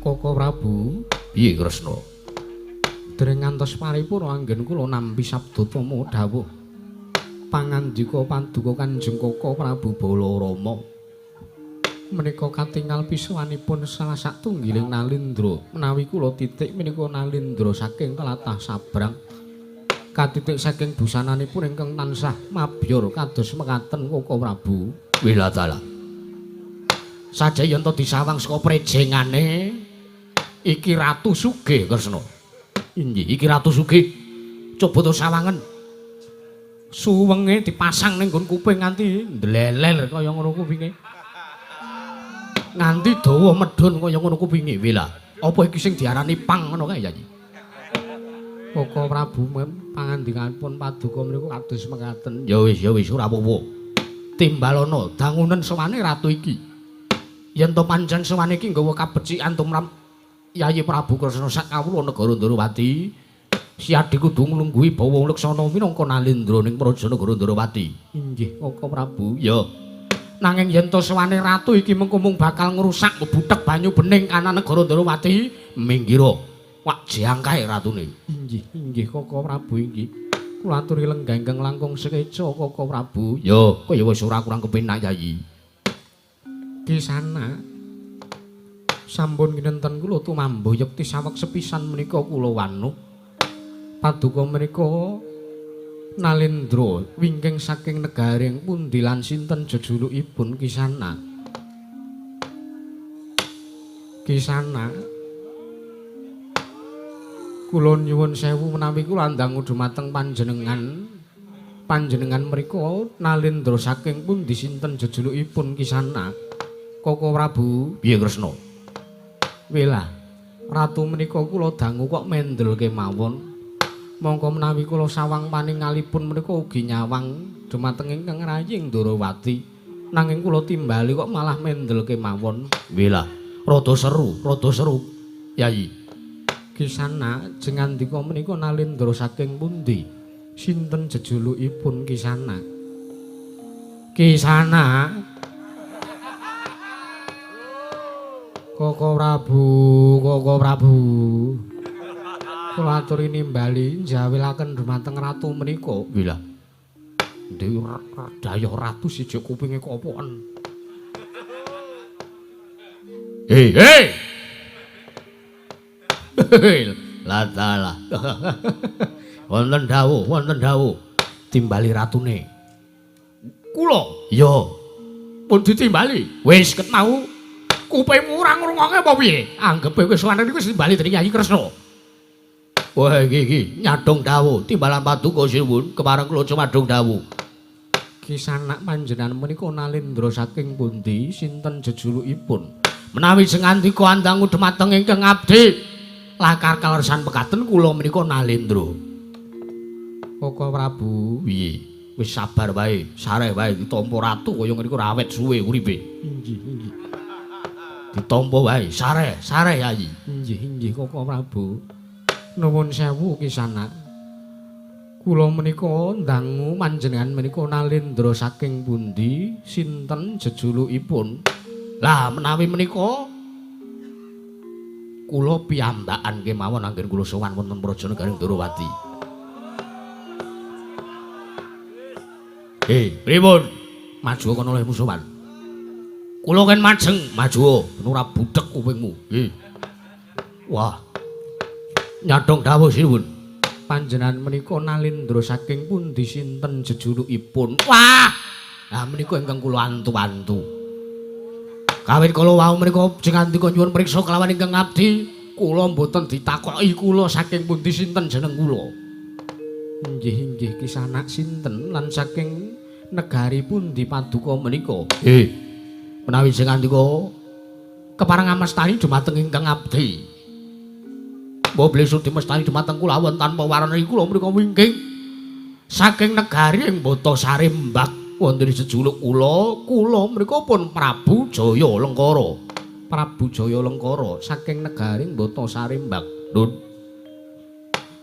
Koko Prabu, piye Kresna? Dereng ngantos paripurna anggen kula nampi sabda tama dawuh pangandika paduka Kanjeng Koko Prabu Balarama. Menika katingal pisuwanipun salah satunggiling Nalindra. Menawi kula titik menika Nalindra saking tlatah Sabrang. Katitik saking busananipun ingkang tansah mabyor kados mekaten Koko Prabu. Wilatala. Saja yen to disawang saka prejengane iki Ratu Sugih Kresna. Inggih, iki Ratu Sugih. Coba to sawangen. Suwenge dipasang ning nggon kuping nganti ndleler kaya ngono kupinge. Nganti dawa medhun kaya ngono kupinge. Wila. Apa iki sing diarani pang ngono kae, Yayi? Koko Prabu pangandikanipun paduka menika kados mekaten. Ya wis, ya wis ora apa-apa. Timbalana dangunen sowane ratu iki. Yen to pancen sowane iki nggawa kabecikan tumrap Yayi Prabu Kresna sak kawula negara Ndorowati, Siadi kudu nglungguhi bawa laksana minangka Nalindra ning praja negara Ndorowati. Inggih, Koko Prabu. Ya. Nanging yen to sowane ratu iki mengko mung bakal ngrusak mbuthek banyu bening kana negara Ndorowati, minggira. Wak jangkae ratune. Inggih, inggih Koko Prabu inggih. Kula aturi lenggah ingkang langkung sekeca Koko Prabu. Ya, kaya wis ora kurang kepenak Yayi. Kisana sampun kinenten kula tumambuh yekti saweg sepisan menika kula wanuh. Paduka menika Nalindra wingking saking negaring pundi lan sinten jejulukipun Kisana? Kisana kula nyuwun sewu menawi kula ndangu dumateng panjenengan. Panjenengan mriku Nalindra saking pundi sinten jejulukipun Kisana? Koko Prabu. Piye Kresna? Welah, ratu menika kula dangu kok mendel kemawon. Mongko menawi kula sawang paningalipun menika ugi nyawang dumateng ingkang raying Ndorowati. Nanging kula timbali kok malah mendel kemawon. Welah, rada seru, Yayi. Kisana jengandika menika Nalindra saking pundi? Sinten jejulukipun Kisana? Kisana Koko Prabu, Koko Prabu. Kula aturi nimbali njawilaken dumateng ratu menika. Wilah. Ndek dayah ratu siji kupinge kopoken. Hei, hei. Lah dalah. Wonten dawuh, wonten dawuh. Timbali ratune. Kula? Ya. Pun ditimbali. Wis ket mau. Kupingmu ora ngrungokke apa piye? Anggepe wis sowan niku wis timbali dening Yayi Kresna. Wah iki iki nyadong dawuh timbalan paduka sinuwun kepareng kula cumadung dawuh. Kisanak panjenengan menika Nalindra saking pundi? Sinten jejulukipun? Menawi sengandika andangu dumateng ingkang abdi lakar kalersan pekaten kula menika Nalindra. Koko Prabu, piye? Wis sabar wae, sareh wae ditampa ratu kaya ngene iku ora awet suwe uripe. Inggih, inggih. Ditampa wae, sareh, sareh Yayi. Inggih, inggih Koko Prabu. Nuwun sewu Kisanak. Kula menika ndangu panjenengan menika Nalindra saking pundi? Sinten jejulukipun? Lah menawi menika kula piyambakan kemawon anggen kula sowan wonten praja negari Ndorowati. Hei, pripun? Maju kono olehmu sowan. Kula ken majeng, maju ben ora budhek kupingmu. Hei. Wah. Nyadong dawuh sinuwun. Panjenengan menika Nalindra saking pundi sinten jejulukipun? Wah. Lah menika ingkang kula antu-antu. Kawit kala wau menika jengandika nyuwun priksa kelawan ingkang abdi, kula mboten ditakoki kula saking pundi sinten jeneng kula. Inggih, inggih Kisanak sinten lan saking Negari pundi paduka menika? Menawi jengandika kepareng amestani dumateng ingkang abdi. Mbok bilih sudi mestani dumateng kulawan tanpa warna kula menika wingking saking negari ing Bata Sarimbak wonten sejuluk kula, kula menika pun Prabu Jaya Lengkara. Prabu Jaya Lengkara saking negari Bata Sarimbak. Nun.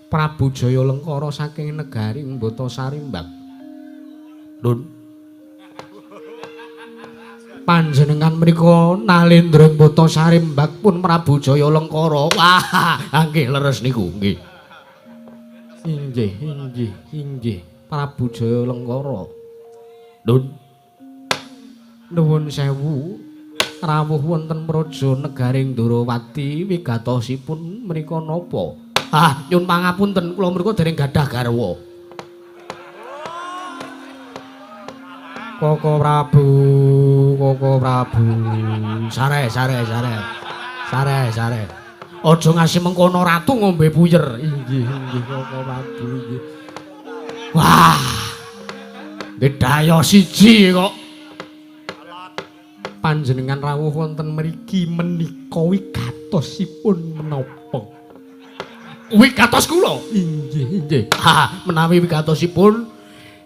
Prabu Jaya Lengkara saking negari Bata Sarimbak. Nun. Panjenengan menika Nalendra Bata Sarimbak pun Prabu Jaya Lengkara. Wah, nggih leres niku nggih. Inggih, inggih, inggih Prabu Jaya Lengkara. Nun. Nuwun sewu rawuh wonten praja negaring Ndorowati wigatosipun menika napa? Ah, nyun pangapunten kula mriku dereng gadah garwa. Koko Prabu, Koko Prabu. Sare, sare, sare. Sare, sare. Aja ngasih mengkono ratu ngombe puyer. Inggih, inggih Koko Prabu inggih. Wah. Bedaya siji kok. Panjenengan rawuh wonten mriki menika wigatosipun menapa? Wigatos kula? Inggih, inggih. Ha, menawi wigatosipun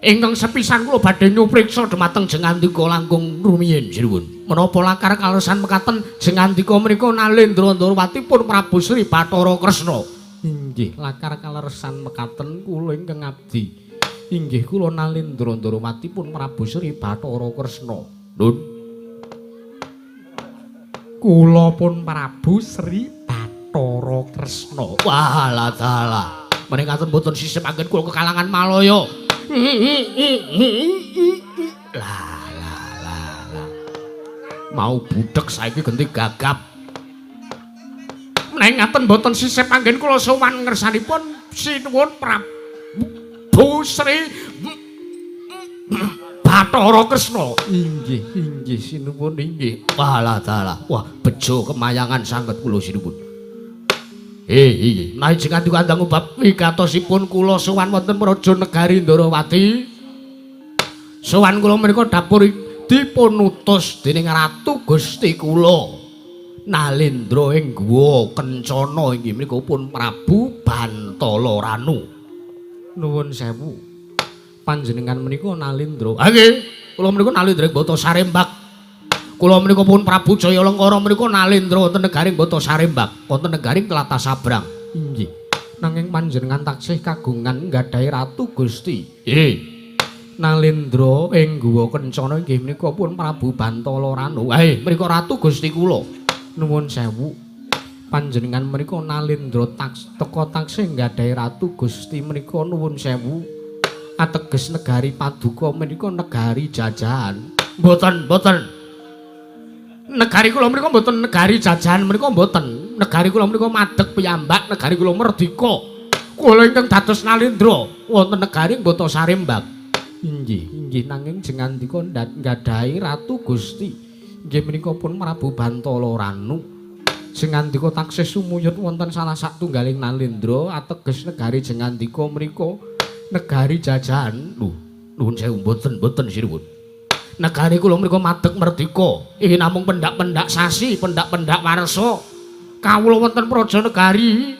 ingkang sepisan kula badhe nyupriksa dumateng jengandika langkung rumiyin sinuwun. Menapa lakar kaleresan mekaten jengandika menika Nalendra Ndorowati pun Prabu Sri Bathara Kresna. Inggih, lakar kaleresan mekaten kula ingkang abdi. Inggih kula Nalendra Ndorowati pun Prabu Sri Bathara Kresna. Nun. Kula pun Prabu Sri Bathara Kresna. Wah, la dalah. Menika mboten sisip anggen kula kekalangan Malaya. Lah lah lah lah. Mau budhek saiki genti gagap. Menawi ngaten mboten sisip anggen kula sowan ngersanipun sinuwun Prabu Sri Bathara Kresna. Inggih, inggih sinuwun inggih. Wah dalah. Wah, bejo kemayangan sanget kula sinuwun. Inggih. Menawi jengandika andang bab wigatosipun kula sowan wonten praja negari Ndorowati. Sowan kula menika dapur dipunutus dening Ratu Gusti kula Nalendra ing Guwa Kencana inggih menika pun Prabu Bantala Ranu. Nuwun sewu. Panjenengan menika Nalendra. Ha nggih, kula menika Nalendra ing Bata Sarimbak. Kula menika pun Prabu Jaya Lengkara menika Nalendra wonten negari Bata Sarimbak, wonten negari Tlatah Sabrang. Inggih. Nanging panjenengan taksih kagungan nggadahi Ratu Gusti. Nggih. Nalendra ing Guwa Kencana inggih menika pun Prabu Bantala Ranu. Menika Ratu Gusti kula. Nuwun sewu. Panjenengan menika Nalendra teka taksih nggadahi Ratu Gusti menika nuwun sewu. Ateges negari paduka menika negari jajahan. Mboten, mboten. Negari kula menika mboten negari jajahan menika mboten. Negari kula menika madeg piyambak, negari kula merdika. Kula ingkang dados Nalendra wonten negari Bata Sarimbak. Inggih, inggih nanging jengandika nggadahi Ratu Gusti. Inggih menika pun Prabu Bantala Ranu. Jengandika taksih sumuyut wonten salah satunggaling Nalendra ateges negari jengandika menika negari jajahan. Lho, nuwun sewu mboten, mboten sinuwun. Negari kula menika madeg merdika. Iki namung pendak-pendak sasi, pendak-pendak warsa. Kawula wonten praja negari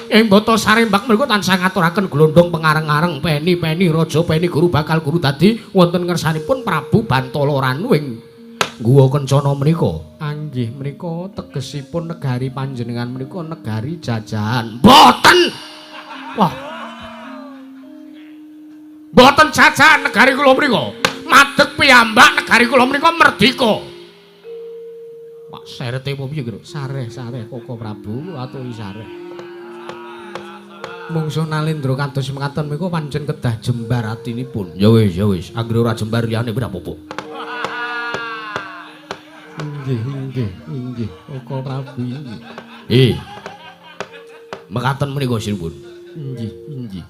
ing Bata Sarimbak menika tansah ngaturaken glondong pengareng-areng peni-peni raja peni guru bakal guru dadi wonten ngersanipun Prabu Bantala Ranu ing Guwa Kencana menika. Anggih menika tegesipun negari panjenengan menika negari jajahan. Mboten. Wah. Mboten jajahan negari kula menika. Madeg piyambak negari kula menika merdika. Pak serete apa piye kira? Sareh, sareh Koko Prabu aturi sareh. Mungsuh Nalendra kados mekaten menika pancen kedah jembar atinipun. Ya wis, ya wis, anggere ora jembar liyane ora apa-apa. Inggih, inggih, inggih Koko Prabu inggih. Mekaten menika sinuwun. Inggih, inggih.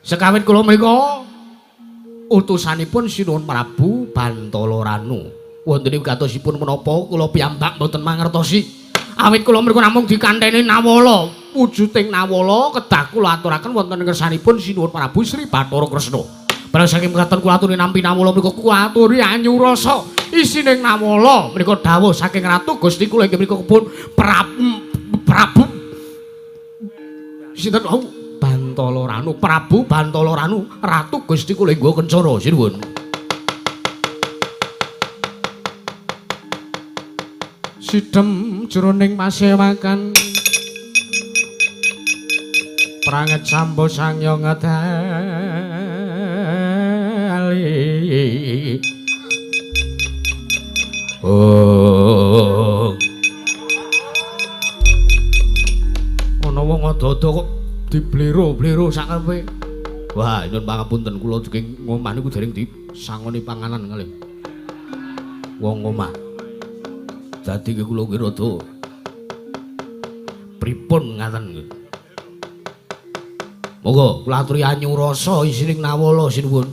Sekawit kula menika utusanipun Sinuwun Prabu Bantala Ranu. Wonten ing wigatosipun menapa kula piyambak mboten mangertosi. Awit kula mriku namung dikanteni nawala, wujuding nawala kedah kula aturaken wonten ngersanipun Sinuwun Prabu Sri Bathara Kresna. Bareng saking mekaten kula aturi nampi nawala menika kula aturi anyurasa isining nawala menika dawuh saking Ratu Gusti kula inggih menika kebun Prabu sinten wau Bantala Ranu, Prabu Bantala Ranu, Ratu Gusti kula inggo kencana sinuwun. Sidhem jroning pasewakan pranget sambo sangya ngedali. Oh. Ana wong ada-ada kok diblero-blero sakarepe. Wah, nyuwun pangapunten kula saking ngomah niku dereng disangoni panganan kalih. Wong omah. Dadi kula nggih rada pripun ngaten. Monggo kula aturi anyurasa isining nawala sinuwun.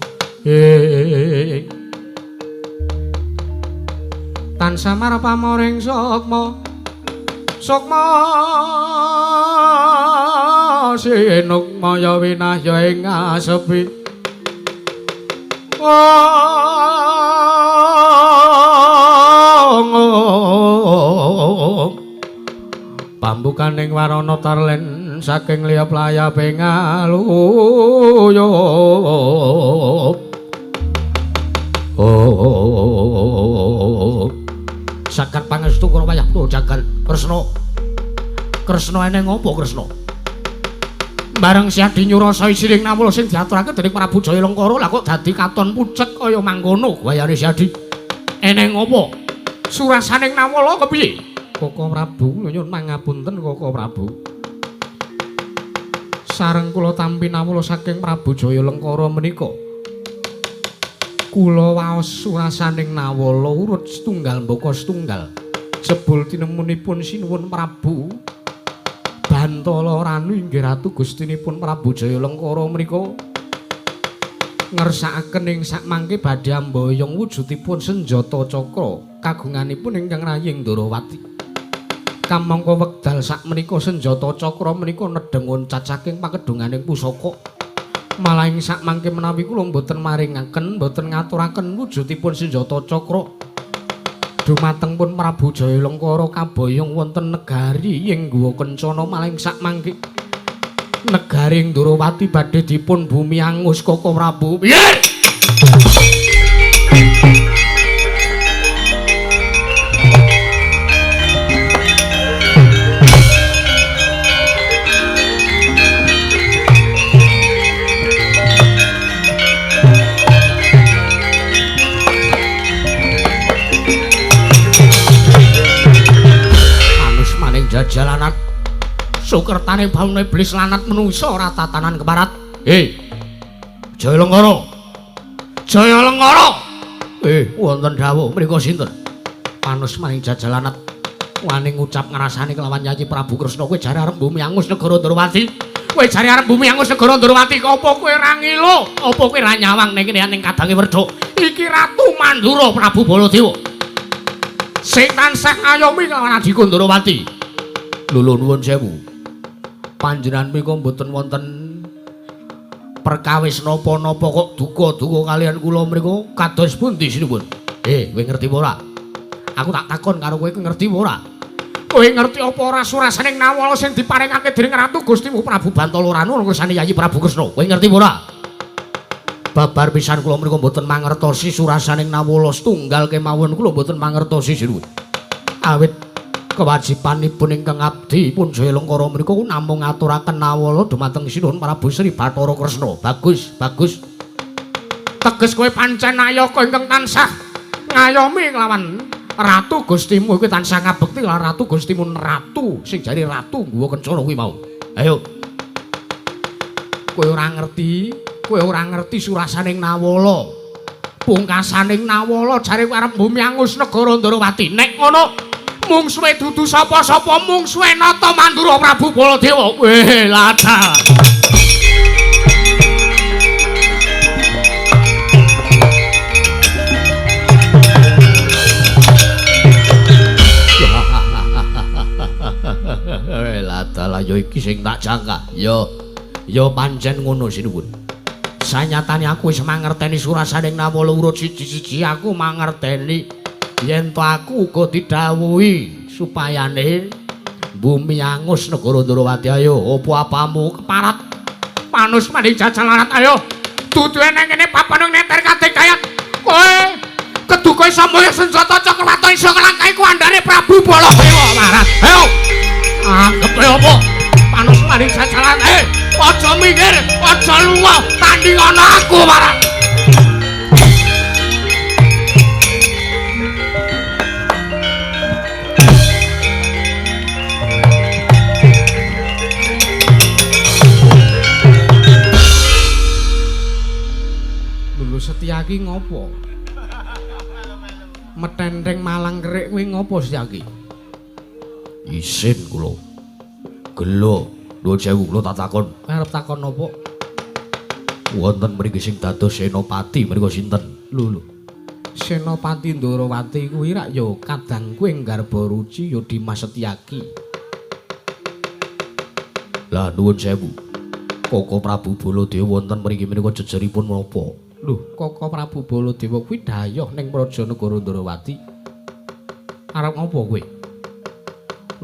Tansah marep pamoring sukma. Sukma sinukmaya winahya ing asepi. Pambukaning warana tarlen saking liya playape ngaluyup. Oh. Sakat pangestu kula wayah jagal Kresna. Kresna eneng apa Kresna? Bareng Siadi nyurasa isining nawala sing diaturake dening Prabu Jayalengkara lah kok dadi katon pucet kaya mangkono wayane Siadi. Eneng apa? Surasaning nawala kepiye? Koko Prabu nyuwun pangapunten Koko Prabu. Sareng kula tampi nawala saking Prabu Jayalengkara menika. Kula waos surasaning nawala urut setunggal mbaka setunggal. Jebul tinemunipun sinuwun Prabu Bantala Ranu inggih Ratu Gustinipun Prabu Jayalengkara menika ngersakaken ing sakmangke badhe amboyong wujudipun senjata cakra kagunganipun ingkang raying Ndorowati. Kamangka wekdal sakmenika senjata cakra menika nedheng oncat saking pakedhunganing pusaka. Malah ing sakmangke menawi kula mboten maringaken, mboten ngaturaken wujudipun senjata cakra dumateng pun Prabu Jayalengkara kaboyong wonten negari ing Guwa Kencana. Malah ing sakmangke negari Ndorowati badhe dipun bumi angus Koko Prabu. Piye? Jalanat sukertane baune iblis lanat menungsa ora tatanan keparat. Hei Jayalengkara, Jayalengkara. Wonten dawuh mriku sinten? Panus maning jajalanat wani ngucap ngrasani kelawan Yayi Prabu Kresna, kowe jare arep bumi angus negara Ndorowati. Kowe jare arep bumi angus negara Ndorowati, apa kowe ora ngilo? Apa kowe ora nyawang ning kene ning kadange Werda? Iki Ratu Mandura Prabu Baladewa sing tansah ngayomi kelawan adhiku Ndorowati. Lho nuwun sewu. Panjenengan menika mboten wonten perkawis napa-napa kok duka-duka kalian kula mriku kados pundi sinuwun? Kowe ngerti apa ora? Aku tak takon karo kowe, kowe ngerti apa ora? Kowe ngerti apa ora surasaning nawala sing diparingake dening Ratu Gustimu Prabu Bantala Ranu ngersane Yayi Prabu Kresna? Kowe ngerti apa ora? Babar pisan kula mriku mboten mangertosi surasaning nawala setunggal kemawon kula mboten mangertosi sinuwun. Awit kewajibanipun ingkang abdi pun Jayalengkara menika namung ngaturaken nawala dumateng Sinuhun Prabu Sri Bathara Kresna. Bagus, bagus. Teges kowe pancen nayaka ingkang tansah ngayomi nglawan Ratu Gustimu, kowe tansah ngabekti lan Ratu Gustimu, ratu sing jare ratu Guwa Kencana kuwi mau. Ayo. Kowe ora ngerti, kowe ora ngerti surasaning nawala. Pungkasaning nawala jare kowe arep bumi angus negara Ndorowati. Nek ngono mungsuhe dudu sapa-sapa, mungsuhe Nata Mandura Prabu Baladewa. Weh, lada. Weh, lada lah ya iki sing tak jangka. Ya, ya pancen ngono sinuwun. Sanyatane aku wis mangerteni surasaning Nawala urut siji-siji aku mangerteni yen to aku uga didhawuhi supayane bumi angus negara Ndrawati. Ayo apa apamu keparat panus maning jajal larat ayo duduhe nang kene papan neter kadek kayat kowe keduka iso mulih senjata Cakrwata iso nglangkai kuandane Prabu Baladewa larat. Ayo anggepe apa panus maning jajal larat. Aja minggir, aja lunga, tanding ana aku marang. Lho Setyaki ngopo? Metenteng malang kerik kuwi ngopo Setyaki? Isin kula. Gelo. Nuwun sewu kula tak takon. Arep takon napa? Wonten mriki sing dados senopati mriku sinten? Lho lho. Senopati Ndrawati kuwi rak ya kadangku ing Garbaruci ya Dimas Setyaki. Lah nuwun sewu. Koko Prabu Baladewa wonten mriki menika jejeripun menapa? Lho, Koko Prabu Baladewa kuwi dayoh ning Praja Negara Ndrawati. Arep ngopo kowe?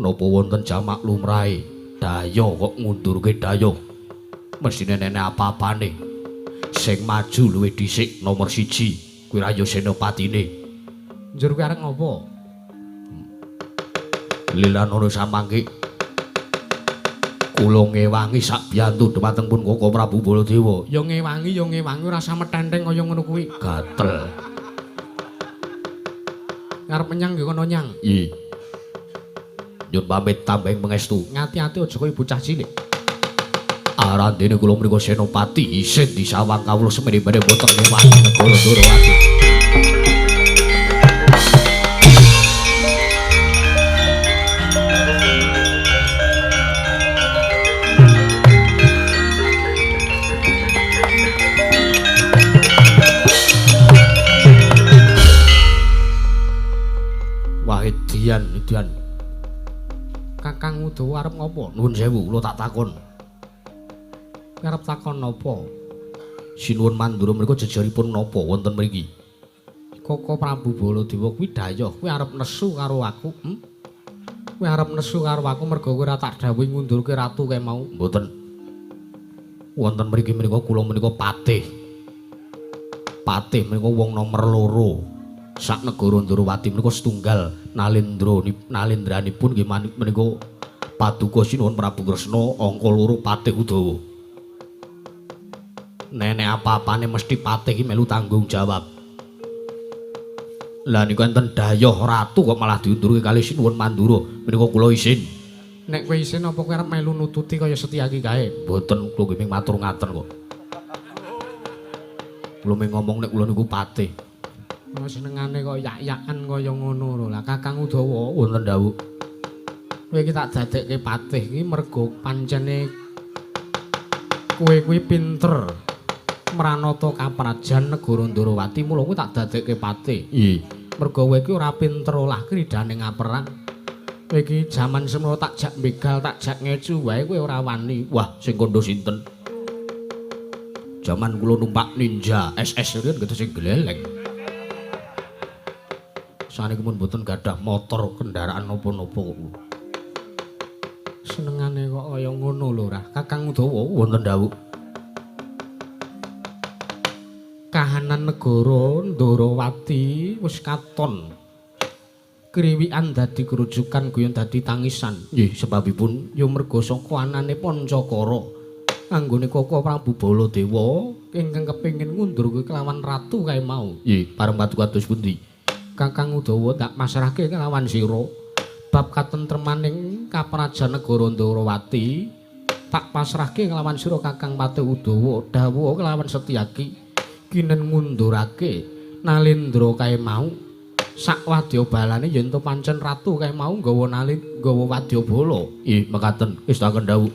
Napa wonten jamak lumrahe? Dayo kok ngundurke dayo. Mesthine nene apa-apane. Sing maju luwih dhisik nomor 1 kuwi ra ya senopatine. Njur kuwi arep ngopo? Lilan ana samangke. Kula ngewangi sak biyantu dhumateng pun Koko Prabu Baladewa. Ya ngewangi ora usah metenteng kaya ngono kuwi. Gatel. Arep menyang nggih kono nyang. Iya. Nyun pamit tambahing pangestu. Ngati-ati aja kaya bocah cilik. Arandene kula mriku senopati isin disawang kawula semene-mene boten ngewangi negara Ndrawati. Wah edian edian. Kakang Udawa arep ngopo? Nuwun sewu kula tak takon. Arep takon napa? Sinuwun Mandura mriku jejeripun napa wonten mriki? Koko Prabu Baladewa kuwi dayoh, kuwi arep nesu karo aku. Kuwi arep nesu karo aku merga kowe ora tak dawuhi ngundurke ratu kae mau. Mboten. Wonten mriki menika kula menika patih. Patih menika wong nomer 2. Sak negara Ndrawati menika setunggal Nalendra nalendranipun nggih menika paduka Sinuwun Prabu Kresna angka 2 Patih Udawa. Nenek apa-apane mesti patih iki melu tanggung jawab. Lah niku enten dayoh ratu kok malah diundurke kali Sinuwun Mandura menika kula isin. Nek kowe isin apa kowe arep melu nututi kaya Setyaki kae? Mboten, kula nggih matur ngaten kok. Kula mung ngomong nek kula niku patih. Ana senengane kok yak-yakan kaya ngono lho. Lah Kakang Udawa wonten dawuh. Kowe iki tak dadekke patih iki mergo pancene kowe kuwi pinter mranata kaprajan negara Ndrawati mula kowe tak dadekke patih. Iya. Mergo kowe iki ora pinter olah kridane ngaperang. Kowe iki jaman semono tak jak begal, tak jak ngecu wae kowe ora wani. Wah, sing kandha sinten? Jaman kula numpak Ninja SS riyen gitu sing gleleng. Saniki pun mboten gadah motor kendaraan napa-napa kok. Senengane kok kaya ngono lho Rah. Kakang Udawa wonten dawuh. Kahanan negara Ndrawati wis katon. Kriwikan dadi kerujukan guyon dadi tangisan. Nggih, sebabipun ya merga saka anane Pancakara. Anggone Koko Prabu Baladewa ingkang kepengin ngundurke kelawan ratu kae mau. Nggih, pareng paduka kados pundi? Kakang Udawa tak pasrahke kelawan sira bab katentremaning kaprajan negara Ndrawati tak pasrahke kelawan sira Kakang Patih Udawa dawuh kelawan Setyaki kinen ngundurake Nalendra kae mau sak wadya balane yen to pancen ratu kae mau nggawa nggawa wadyabala. Nggih, mekaten ngestakaken dawuh.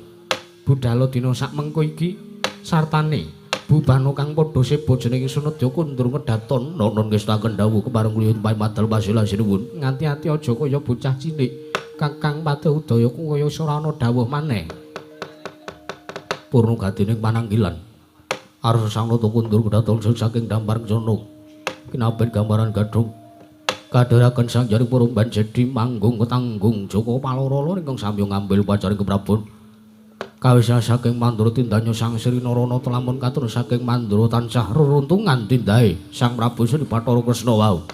Budhala dina sak mengko iki sartane Bubano kang padha seba jenenge Sunedya kundur ngedaton. Nonon ngestakaken dawuh kepareng kula pamadal pasila sinuwun. Ngati-ati aja kaya bocah cilik. Kakang Patih Udaya ku kaya ora ana dawuh maneh. Purna gadining pananggilan. Arsa sang nata kundur kedaton saking dampar kencana. Kinabet gambaran gadhung. Kadheraken sang jaring purumban jedi manggung ketanggung Joko Paloro ingkang samya ngambil upacara keprabon. Kawis saking Mandura tindanya Sang Sri Narana lamun katur saking Mandura tansah reruntungan tindahe Sang Prabu Sri Bathara Kresna wau.